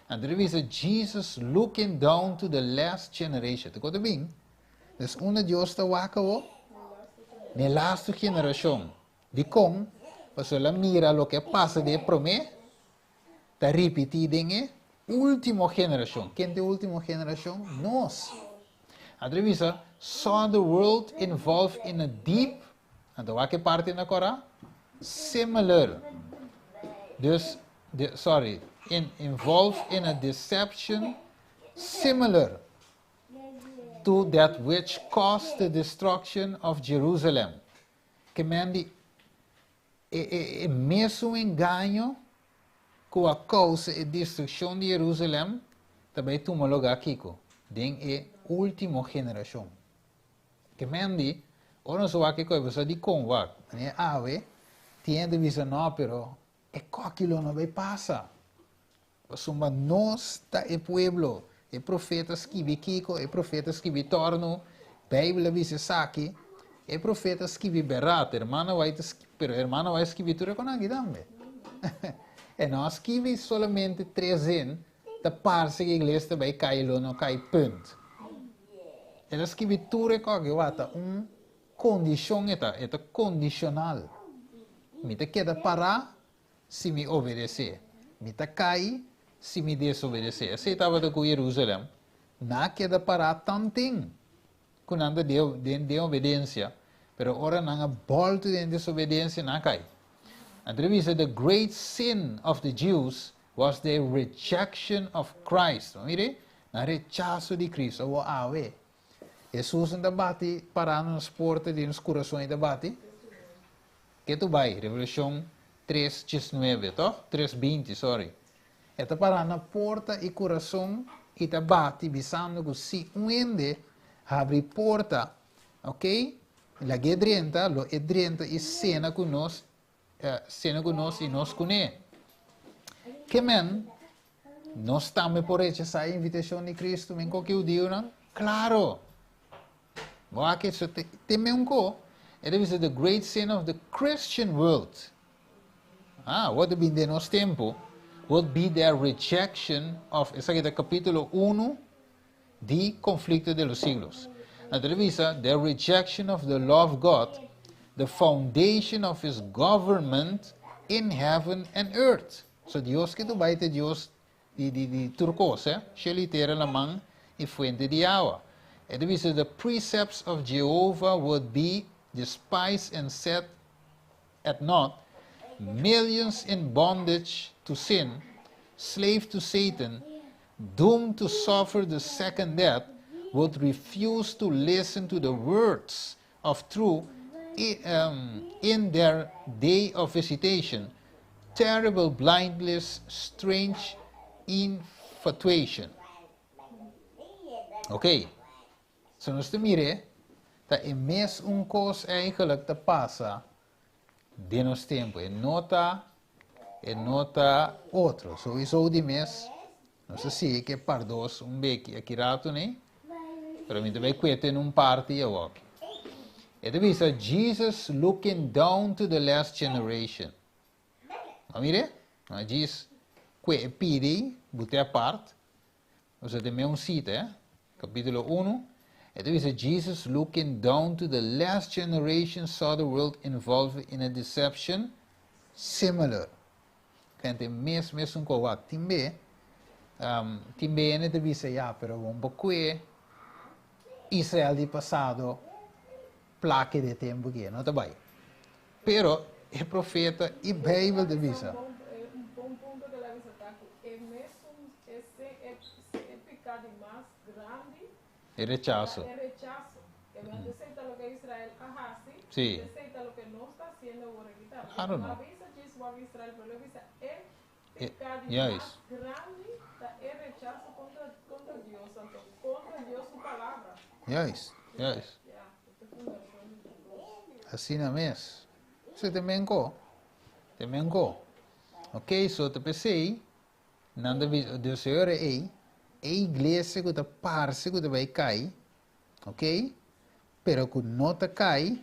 Speaker 2: Entrevista Jesus looking down to the last generation. Te konta bin? Dus unda Dios ta wak awor? Na last generashon. Di kon, paso el a mira loke a pasa den promé, ta ripití den e último generashon. Ken ta e último generashon? Nos. Entrevista saw the world involved in a deep, anto wak e parti na kòrá? Similar. Dus, sorry, involved in a deception similar to that which caused the destruction of Jerusalem. Ke men di e mesun engaño ku a kousa e destrukshon di Jerusalem tambe tuma lugá kiko den e último generashon. Ke men di, ora nos wak kiko e di kon wak, ne awe tin di bisa no, pero e kos lo no bai pasa. Pasobra nos ta e pueblo, e profeta skibi kiko, e profeta skibi torno, Beibel bisa esaki, e profeta skibi berdat, hermana White, pero hermana White skibi tur ku nan tambe. E no skibi solamente tres zin, ta parse ku iglesia bai kai lo no kai, punt. El a skibi tur e kos, wata un kondishon e ta kondishonal. Mi ta keda pará si mi obedesé. Mi ta kai si mi desobedesé. Asina tabata ku Jerusalem. Nan a keda pará tanten ku nan ta den obedensia. Pero ora nan a bòltu den desobedensia, nan a kai. Entrevista, the great sin of the Jews was the rejection of Christ. Mire, nan rechaso di Cristo. O awe. Jesus ta bati pará na porta di nos kurason ta bati. Ketu bai, Revelashon 3:19, toch? 3:20, sorry. E ta pará na porta di kurason i ta bati, bisando ku si un hende habri porta, ok? Lag'é drenta, lo e drenta i sena ku nos, sena ku nos i nos kuné. Ke men, nos tambe por rechasá e invitashon di Cristo, men ku hudiu, no? Klaro. Wak esei te un ko. It is the great sin of the Christian world. Ah, what be den nos tempu? Would be their rejection of, esaki ta kapítulo 1 di Conflicto de los Siglos. Entrevista, their rejection of the law of God, the foundation of his government in heaven and earth. So Dios ku bai ta Dios di tur kos, eh? Shelu i tera, laman i fuente di awa. Entrevista, the precepts of Jehovah would be despised and set at naught, millions in bondage to sin, slave to Satan, doomed to suffer the second death, would refuse to listen to the words of truth. in their day of visitation, terrible blindness, strange infatuation. Ok. So nos ta mira, ta e mesun kos eigenlijk ta pasa den nos tempu. E no ta otro. So di mes, nos a sigui ku pardos un beki aki ratu, ne? Pero mi tambe kuete un parti aki. E ta bisa Jesus looking down to the last generation. Ma mira, ma Jesus kue pidi, bot'é apart. Osea, tin un sita, eh? Kapítulo 1. E ta bisa Jesus looking down to the last generation saw the world involved in a deception similar. Kende mesun kos wak timbe, timbe ene te bisa ya, pero un poco Israel di pasado plaque de tempo que no ta bai. Pero e profeta e Bijbel ta bisa.
Speaker 1: Un bon punto ku el a bisa ta ku e mesun e piká di mas grandi
Speaker 2: E rechaso.
Speaker 1: E rechaso. Ku no aseptá loke Israel a hasi, aseptá loke nos ta hasiendo awor aki ta.
Speaker 2: Claro, no.
Speaker 1: No bisa djis Israel, pero bisa e piká di mas grandi ta e rechaso kontra Dios, anto kontra Dios su palabra.
Speaker 2: Juist.
Speaker 1: Ja, e fundashon di Dios.
Speaker 2: Asina mes. Esei tambe ko. Tambe ko. Ok, so ta pensei, nanda de Señor ei, e iglesia ku ta parse ku ta bai kai, ok? Pero ku no ta kai,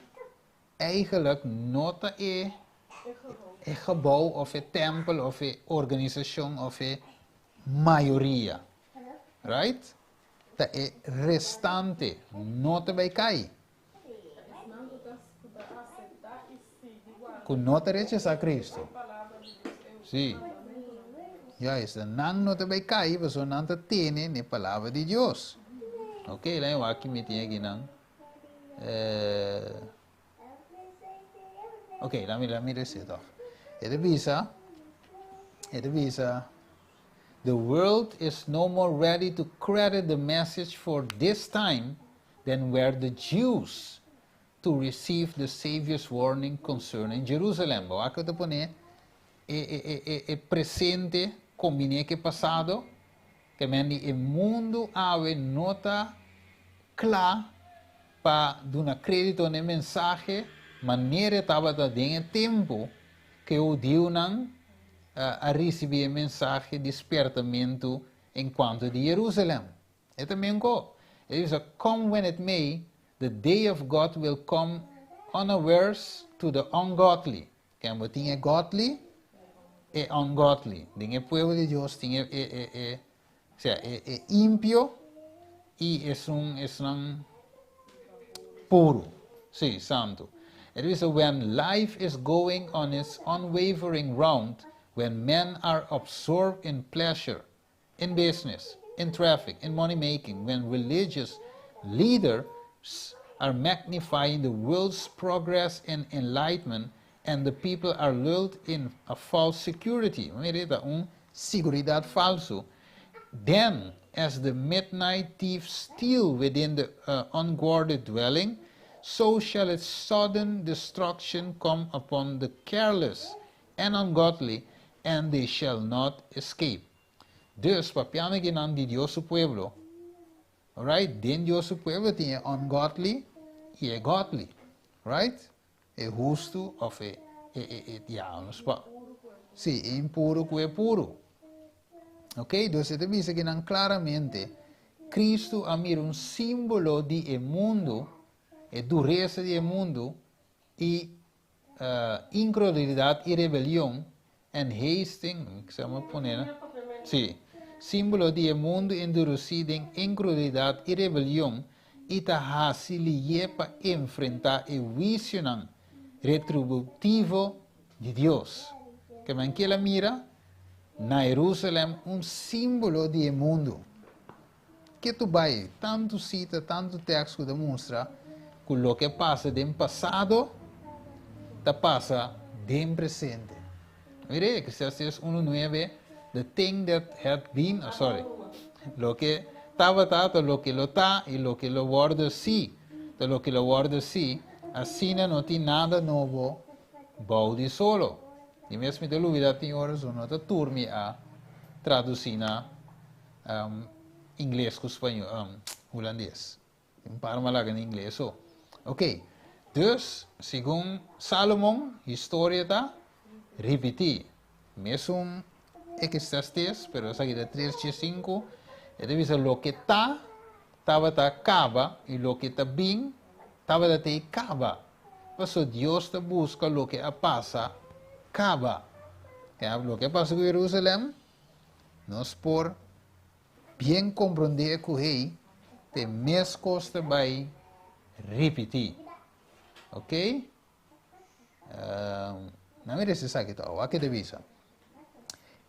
Speaker 2: eigenlijk no ta e
Speaker 1: E gebouw.
Speaker 2: E gebouw of e tempel of e organisashon of e mayoria. Right? Ta e restante no ta bai kai.
Speaker 1: Esnan ku ta aseptá i sigui warda
Speaker 2: Ku no ta rechasá Cristo.
Speaker 1: e palabra di Dios. E mandamentu di Dios.
Speaker 2: Juist, nan no ta bai kai, paso nan ta tene na palabra di Dios. Ok, laga aki mi tin aki nan. Ok, laga mi lesa toch. E ta bisa, "The world is no more ready to credit the message for this time than were the Jews to receive the Savior's warning concerning Jerusalem." Bo aki ta pone e presente kombiná ku pasado, ke men e mundu awe no ta kla pa duna krédito na mensahe manera tabata den tempu ku e hudiunan a risibí e mensahe di spièrtamentu enkuanto di Jerusalèm. E tambe ko. E ta bisa, "Come when it may, the day of God will come unawares to the ungodly." Ken tin e godly e ungodly. Den e pueblo di Dios tin e, osea, e impio i esun puru. Si, santu. E ta bisa, "When life is going on its unwavering round, when men are absorbed in pleasure, in business, in traffic, in money making, when religious leaders are magnifying the world's progress and enlightenment, and the people are lulled in a false security," mira, un seguridat falsu, "then, as the midnight thief steal within the unguarded dwelling, so shall its sudden destruction come upon the careless and ungodly, and they shall not escape." Dus, papiando akinan di Dios su pueblo, right? Den Dios su pueblo tin ungodly i e godly, right? E hustu of e, ja, nos pa. Si, e impuru ku e puru. Ok? Dus e ta bisa akinan klaramente, Cristo a mira un símbolo di e mundu, e duresa di e mundu, i inkredulidat i rebelion, and hasting, ku ta pone, no? Si, símbolo di mundu enduresí den inkredulidat i rebelion, i ta hasi lihé pa enfrentá e huisio retributivo di Dios. Ke men ku el a mira na Jerusalèm un símbolo di mundu. Ku tur bai, tantu sita, tantu teksto ku ta mustra ku loke pasa den pasado, ta pasa den presente. Mira, Eclesiastes 1.9, the thing that had been, oh, sorry, loke tabata, loke lo ta i loke lo wòrdu si, loke lo wòrdu si. Asina no tin nada nobo bou di solo. Di mes mi ta lubida tin ora su no ta tur mi a traduci na ingles cu spañol, hulandes. Un par mi a laga na ingles so. Ok, dus segun Salomon historia ta ripiti. Mesun Eclesiastes, pero esaki ta tres dje sinku, e ta bisa loke ta, tabata kaba, i loke ta bin, tabata tei kaba. Paso Dios ta buska loke a pasa kaba. Ya, loke a pasa ku Jerusalem, nos por bien komprondé ku hei, te mes kos ta bai ripití. Ok? Na mira si esaki ta, wak e ta bisa.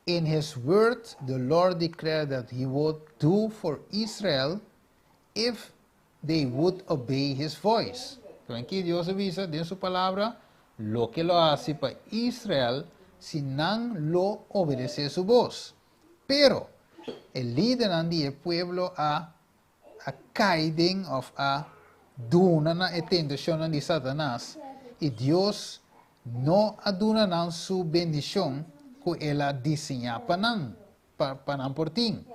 Speaker 2: In his word the Lord declared that he would do for Israel if they would obey his voice. Saben ki Dios a bisa den su palabra? Loke lo hasi pa Israel si nan lo obedece su bos. Pero, e lidernan di e pueblo a a kai den òf a duna na e tentashonnan di Satanas, i Dios no a duna nan su bendishon ku el a diseñá pa nan, pa nan por tin.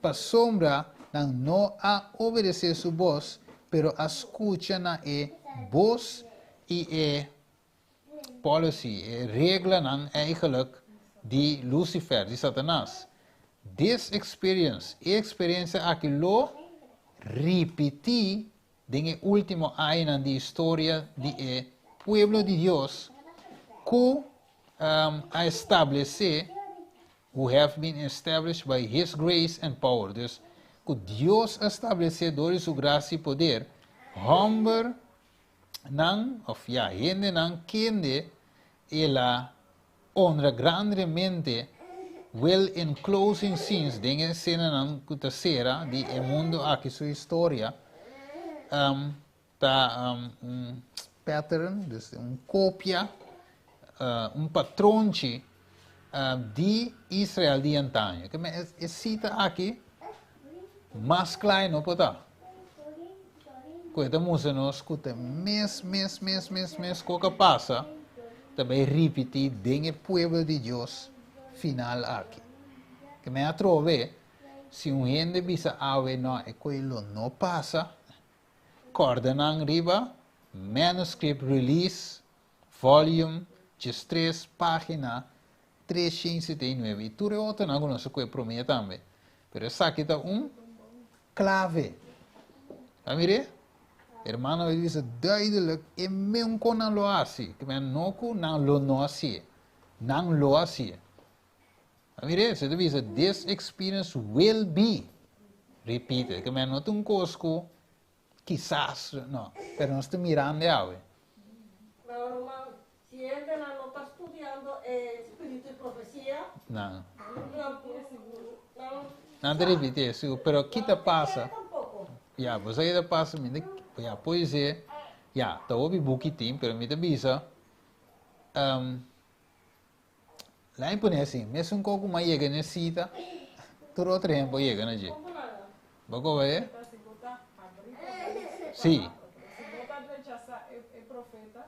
Speaker 2: Pasobra nan no a obedesé su bos, pero a skucha na e bos i e policy, e reglanan eigenlijk di Lucifer, di Satanas. This experience, e experiencia aki lo ripiti den e ultimo añanan di historia di e pueblo di Dios cu a establece, who have been established by His grace and power. Dus, cu Dios a establece door di su gracia y poder, homber nan, of ya, hendenan kende el a honra grandemente will in closing scenes, den e escenanan cu ta cera di e mundo aki su historia, ta un pattern, dus un copia, un patronchi di Israel di antaño. Ke men e cita aki mas cla e no por ta. Ku e ta mustra nos ku ta mes, mes, mes, mes, mes ku a pasa ta bai ripití den e pueblo di Dios final aki. Ke men atrobe, si un hende bisa awe no, e koe lo no pasa, kòrda nan riba Manuscript Release Volume 13, página 379 i tur e otronan ku nos a kohe promé tambe. Pero esaki ta un klave. A mir'é? Hermano a bisa duidelijk e meun kon nan lo hasi. Ke men no ku nan lo no hasié. Nan lo hasié. A mir'é? Se ta bisa this experience will be repeated. Ke men no ta un kos ku kisas, no. Pero nos ta mirando awe.
Speaker 3: Pero ruman, si hendenan no ta studiando e spiritu di profesia,
Speaker 2: Nan.
Speaker 3: nan nan
Speaker 2: Nan ta
Speaker 3: sa.
Speaker 2: repiti, sigur. Pero ki ta
Speaker 3: Nan no
Speaker 2: pasa?
Speaker 3: kere tampoco.
Speaker 2: Ya, bo sa ki ta pasa? Mi ta, ya, pode ser, ya, ta hopi buki tin, pero mi ta bisa, laat mi pone asin, mesun kos ku mi a yega na e sita, tur otro hende por yega na dje.
Speaker 3: Como nada.
Speaker 2: Bo koba e?
Speaker 1: Ta si bo ta habri pa Dios su
Speaker 2: Sí.
Speaker 1: palabra, pero si bo ta rechasa e, e profeta,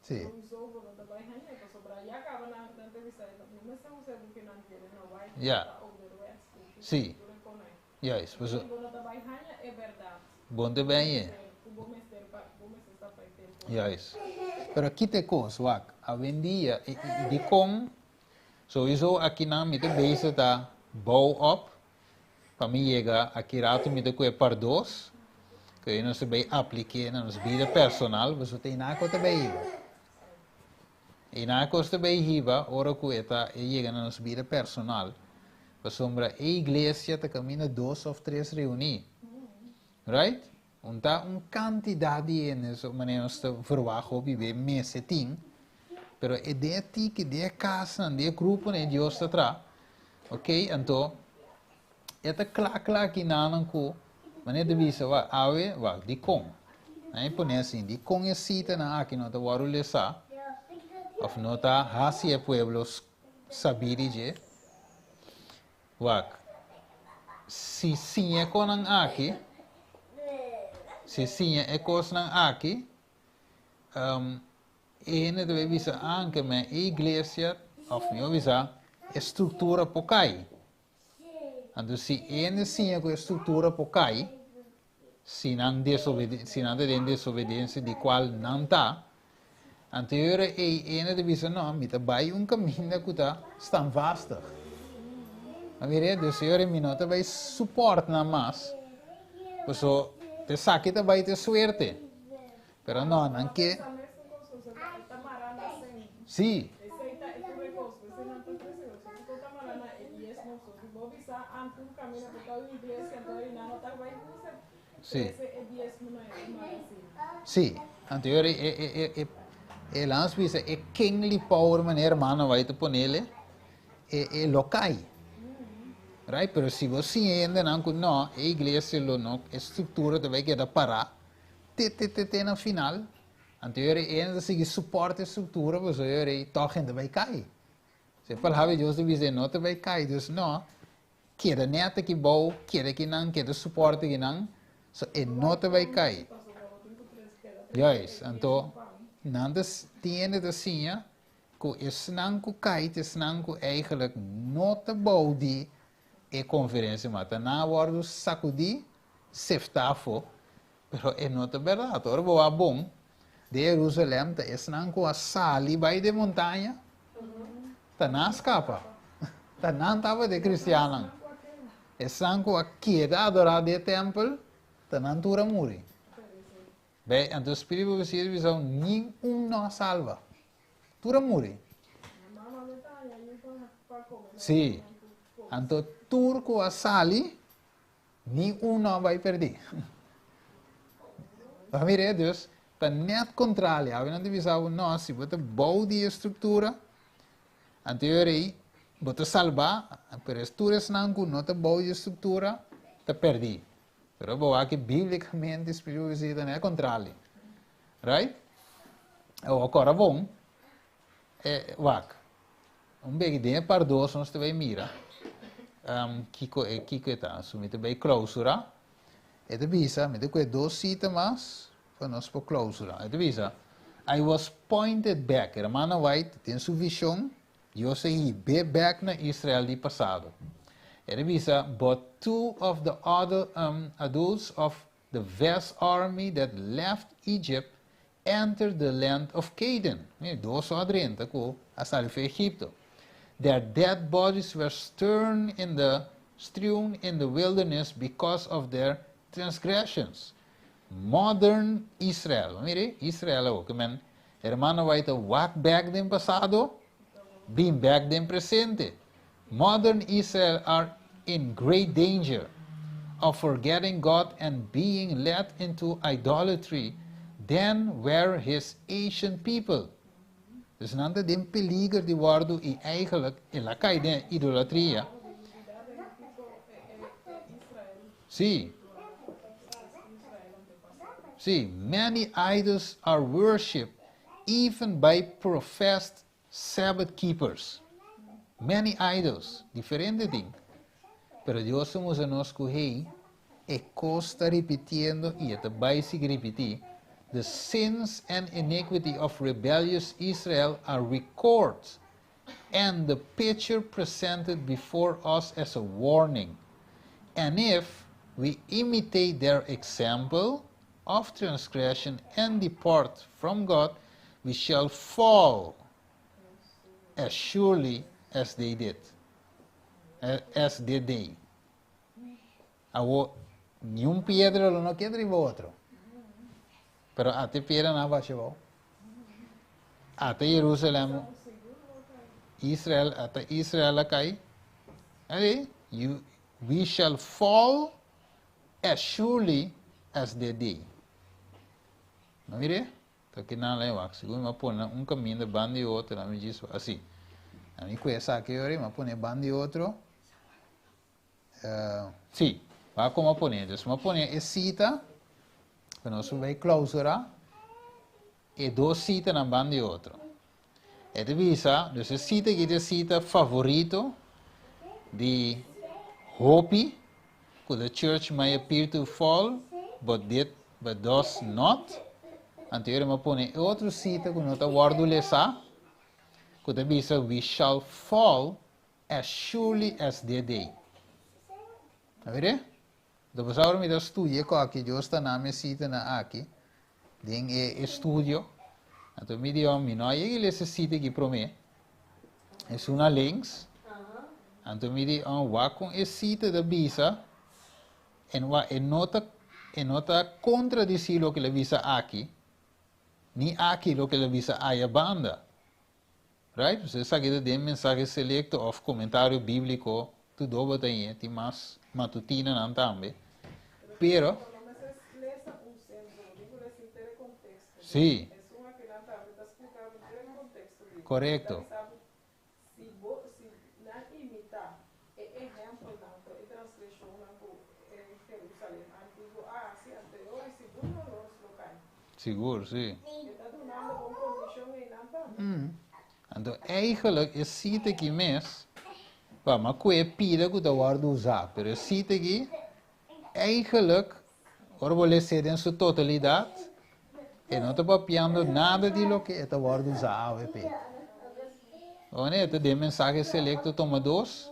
Speaker 2: Sí.
Speaker 1: sowieso bo no ta bai haña, pasobra ya caba nan, nan ta bisa, no mester usa e bukinan kere, no bai
Speaker 2: Ja.
Speaker 1: ta ouderwets, ku
Speaker 2: Sí.
Speaker 1: tur e konai.
Speaker 2: Juist. Paso,
Speaker 1: Bo no ta bai haña e bèrdat.
Speaker 2: Bon te ben ye.
Speaker 1: Ku bo mester pa bo mester sa pa e tempu.
Speaker 2: Juist. Pero kita e kos, wak, awendia, i, i, i dikon, sowieso akinan mi ta bezig ta bou op, pa mi yega aki rato mi ta ku e par dos, ku e nos ta bay aplik'é na nos bida personal, pasobra ta ina ku ta bay hiba. Ina kos ta bay hiba ora ku e ta e yega na nos bida personal, pasobra e iglesia ta kaminda dos òf tres reuní. Right? Un ta un kantidat di hende, so manera nos ta verwagt hopi be mester tin, pero e den e tiki, den e kasnan, den e gruponan e Dios ta traha. Ok, anto e ta kla kla kinanan ku manera ta bisa wak awe wak dikon nan e pone asin dikon e sitanan aki no ta wòrdu lesá òf no ta hasi e pueblo sabí di dje wak si siña e konan aki si siña e kosnan aki. E hende ta bay bisa anke men e iglesia of mihor bisa e structura por cay. Anto si e hende siña cu e structura por cay, si nan desobede si nan ta den desobedencia di cual nan ta, anto e ora ey e hende ta bisa no, mi ta bay un caminda cu ta standvastig. A mira, dus e ora mi no ta bay support nan mas, paso esaki ta bay ta suerte. Pero no, nan ke. Sí. Sí. Sí. Anto e ora e e e e lans bisa e kingly power manera hermano White ta ponele e e lo kai. Right? Pero si bo siña hendenan ku no, e iglesia lo no, e struktura ta bai keda pará. Te te te te na final, anto e ora ei ta sigui support e structura pasobra e ora ei toch hende bai cai. Si e palabra di Dios ta bisa e no ta bai cai, dus no, keda net aki bou, keda akinan, keda support akinan, so e no ta bai cai. Juist, anto nan ta tin hende ta siña ku esnan ku cai ta esnan ku eigenlijk no ta bou di e conferencia, ma ta nan a wordo sacudi Seftá afó, pero e no ta bèrdat. Ora bo wak bon, den Jerusalèm ta esnan ku a sali bai den montaña, ta nan a skapa. Ta nan tabata e kristiannan. Esnan ku a keda adorá den e tèmpel, ta nan tur a muri. Bei, anto spiritu profesia ta bisa, Ningun no a salba. Tur a muri. Sí. Anto tur ku a sali, Ni un no a bai perdí. Bo mira, dus ta net contrali. Awe nan ta bisa bo, no, si bo ta bou di e structura, anto e ora ei bo ta salba, pero es tur esnan cu no ta bou di e structura ta perdí. Pero bo wak biblicamente Spiritu bisa ta net contrali. Right? Awor cora bon, e wak. Un beki den e par dos nos ta bay mira kiko e kiko e ta. So mi ta bay clausura. E ta bisa, mi ta kohe dos cita mas pa nos por clausura. E ta bisa, I was pointed back. Hermana White den su vision, Dios a hib'é back na Israel di pasado. E ta bisa, But two of the other adults of the vast army that left Egypt entered the land of Canaan. Mira, dos a drenta ku a sali for Egipto. Their dead bodies were strewn in the strewn in the wilderness because of their transgressions. Modern Israel. Mire, Israel awor, ke men hermano White a wak bek den pasado, bin bek den presente. Modern Israel are in great danger of forgetting God and being led into idolatry than were his ancient people. Dus nan ta den peliger di wordo y eigenlijk el a cay den idolatria. Sí. Sí, many idols are worshipped even by professed Sabbath keepers. Many idols, diferente tin. Pero Dios ta mustra nos ku hey, e kos ta ripitiendo i e ta bai sigui ripití, The sins and iniquity of rebellious Israel are record and the picture presented before us as a warning. And if we imitate their example of transgression and depart from God, we shall fall as surely as they did. As did they. Awo, ni un piedra lo no keda riba otro. Pero ate piedra nan basha bou. Ata Jerusalem, Israel, ata Israel a kai. Hey, you, we shall fall as surely as they did. No mire? Ta kinan la e wak. Segun mi a pone nan un kaminda banda di otro, nan mi djis asi. Ami ku esaki ora mi a pone banda di otro. Sí, wak kon mi a pone. Dus mi a pone e sita, ku nos por bai klausura, e dos sitanan banda di otro. E ta bisa, dus e sita aki ta e sita favorito di hopi, ku the church may appear to fall, but did, but does not. Anto mi a pone otro sita ku no ta wòrdu lesá, ku ta bisa we shall fall as surely as they did. A ber? Anto pasobra mi ta studia ku aki, Dios ta na mi sita na aki, den e estudio. Anto mi di, oh, mi no a yega lesa e sita aki promé. Esun na links. Anto mi di, oh, wak kon e sita ta bisa, en wak e no ta, e no ta kontradisí loke el a bisa aki, ni aki loke el a bisa aya banda. Right? Pues esaki ta den mensahe selecto of comentario biblico, tur do bo ta haya, tin mas matutinanan tambe. Pero, sí. Correcto.
Speaker 1: Si bo, si nan imitá e ehèmpelnan ku e transgreshonnan ku e Jerusalèm antiguo a hasi anterior, i sigur no nos lo kai.
Speaker 2: Sigur, sí.
Speaker 1: E ta dunando bon kondishon einan tambe.
Speaker 2: Anto eigenlijk e sita aki mes, pa ma ku e pida ku ta wòrdu usá, pero e sita aki eigenlijk ora bo les'é den su totalidat, E no ta papiando nada di loke e ta wòrdu usá awe p'e. Ora e ta den mensahe selekto toma dos,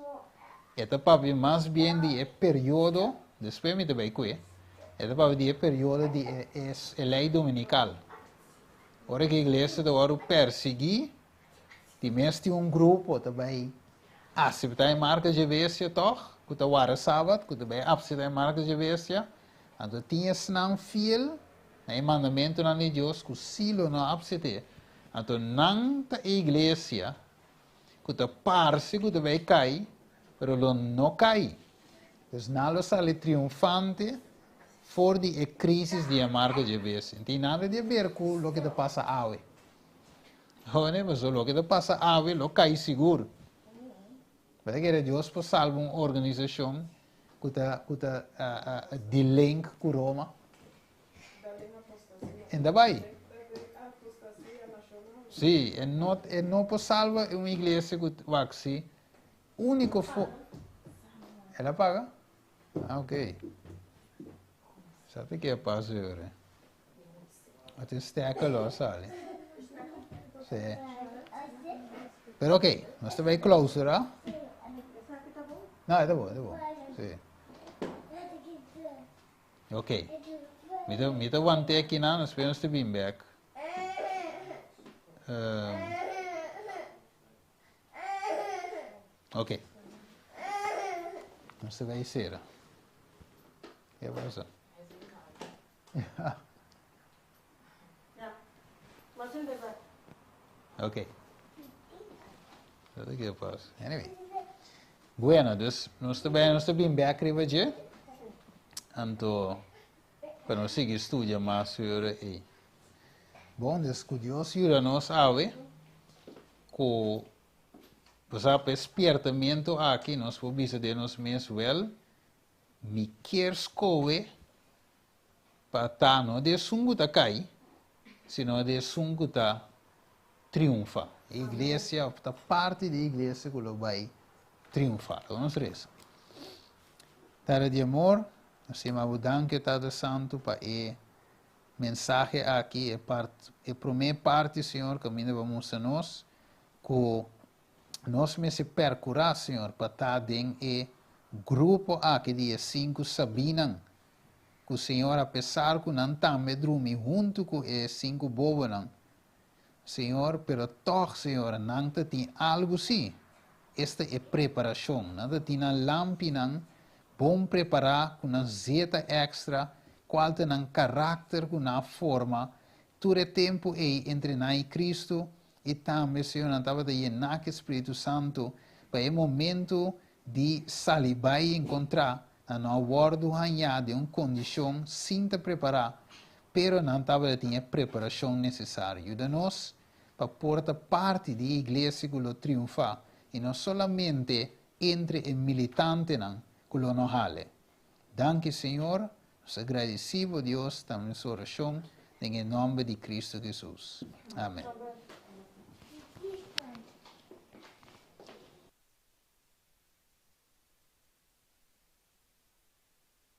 Speaker 2: e ta papia mas bien di e periodo, despues mi ta bai ku e, e ta papia di e periodo di e e lei dominikal. Ora ku e iglesia ta wòrdu persiguí, di mes tin un grupo ta bai aseptá e marka dje bestia tòg, ku ta warda sabat, ku ta bai apseptá e marka dje bestia, anto tin esnan fiel na e mandamentunan di Dios ku sí lo no apsete, anto nan ta e iglesia ku ta parse ku ta bai kai, pero lo no kai. Dus nan lo sali triunfante for di e krisis di e marka dje bestia. No tin nada di aber ku loke ta pasa awe. Hone, pasobra loke ta pasa awe lo kai sigur. Bo ta kere Dios por salba un organisashon ku ta ku ta di link ku Roma? En ta bai. Sí, e no e no por salba un iglesia ku wak si úniko fo El a paga? Ah, ok. Sa te ke pasa yore. A tin stekker lo a sali. Sí. Pero ok, nos ta bai clausura. No, e ta bon, e ta bon. Sí. Ok. Mi ta, mi ta wante aki nan, despues nos ta bin bek. Um, ok. Nos ta bai sera. Ke pasa? Ok. Dat ke pasa. Anyway. Bueno, dus nos ta bai, nos ta bin bek riba dje. Anto, pa nos sigui studia mas sobre ei. Bon, dus ku Dios yuda nos awe, ku bo sa pa e spiertamentu aki nos por bisa den nos mes, wel, Mi kier skohe pa ta no di esun ku ta kai, sino di esun ku ta triunfa. E iglesia òf ta parti di e iglesia ku lo bai triunfa. Laga nos resa. Tata di amor, nos ta yama bo danki, Tata Santu, pa e mensahe aki, e part, e promé parti, Señor, kaminda bo a mustra nos ku Nos mester percura, Señor, pa ta den e grupo aki di e cincu sabinan, cu, Señor, apesar cu nan tambe drumi huntu cu e cincu bobonan, Señor, pero tog, Señor, nan ta tin algu sí, esta e preparacion. Nan ta tin nan lampinan bon prepara cu nan zeta extra, cual ta nan caracter cu nan a forma tur e tempu ei entre nan i Cristo, I tambe, Señor, nan tabata yená ku e Spiritu Santu pa e momentu di sali bai i enkontrá, nan no a wòrdu hañá den un kondishon sin ta prepará, pero nan tabata tin e preparashon nesesario. Yuda nos pa por ta parti di e iglesia ku lo triunfá, i no solamente entre e militantenan ku lo no hale. Danki Señor, nos a gradeci bo Dios tambe nos oracion den e nomber di Cristo Jesus. Amen.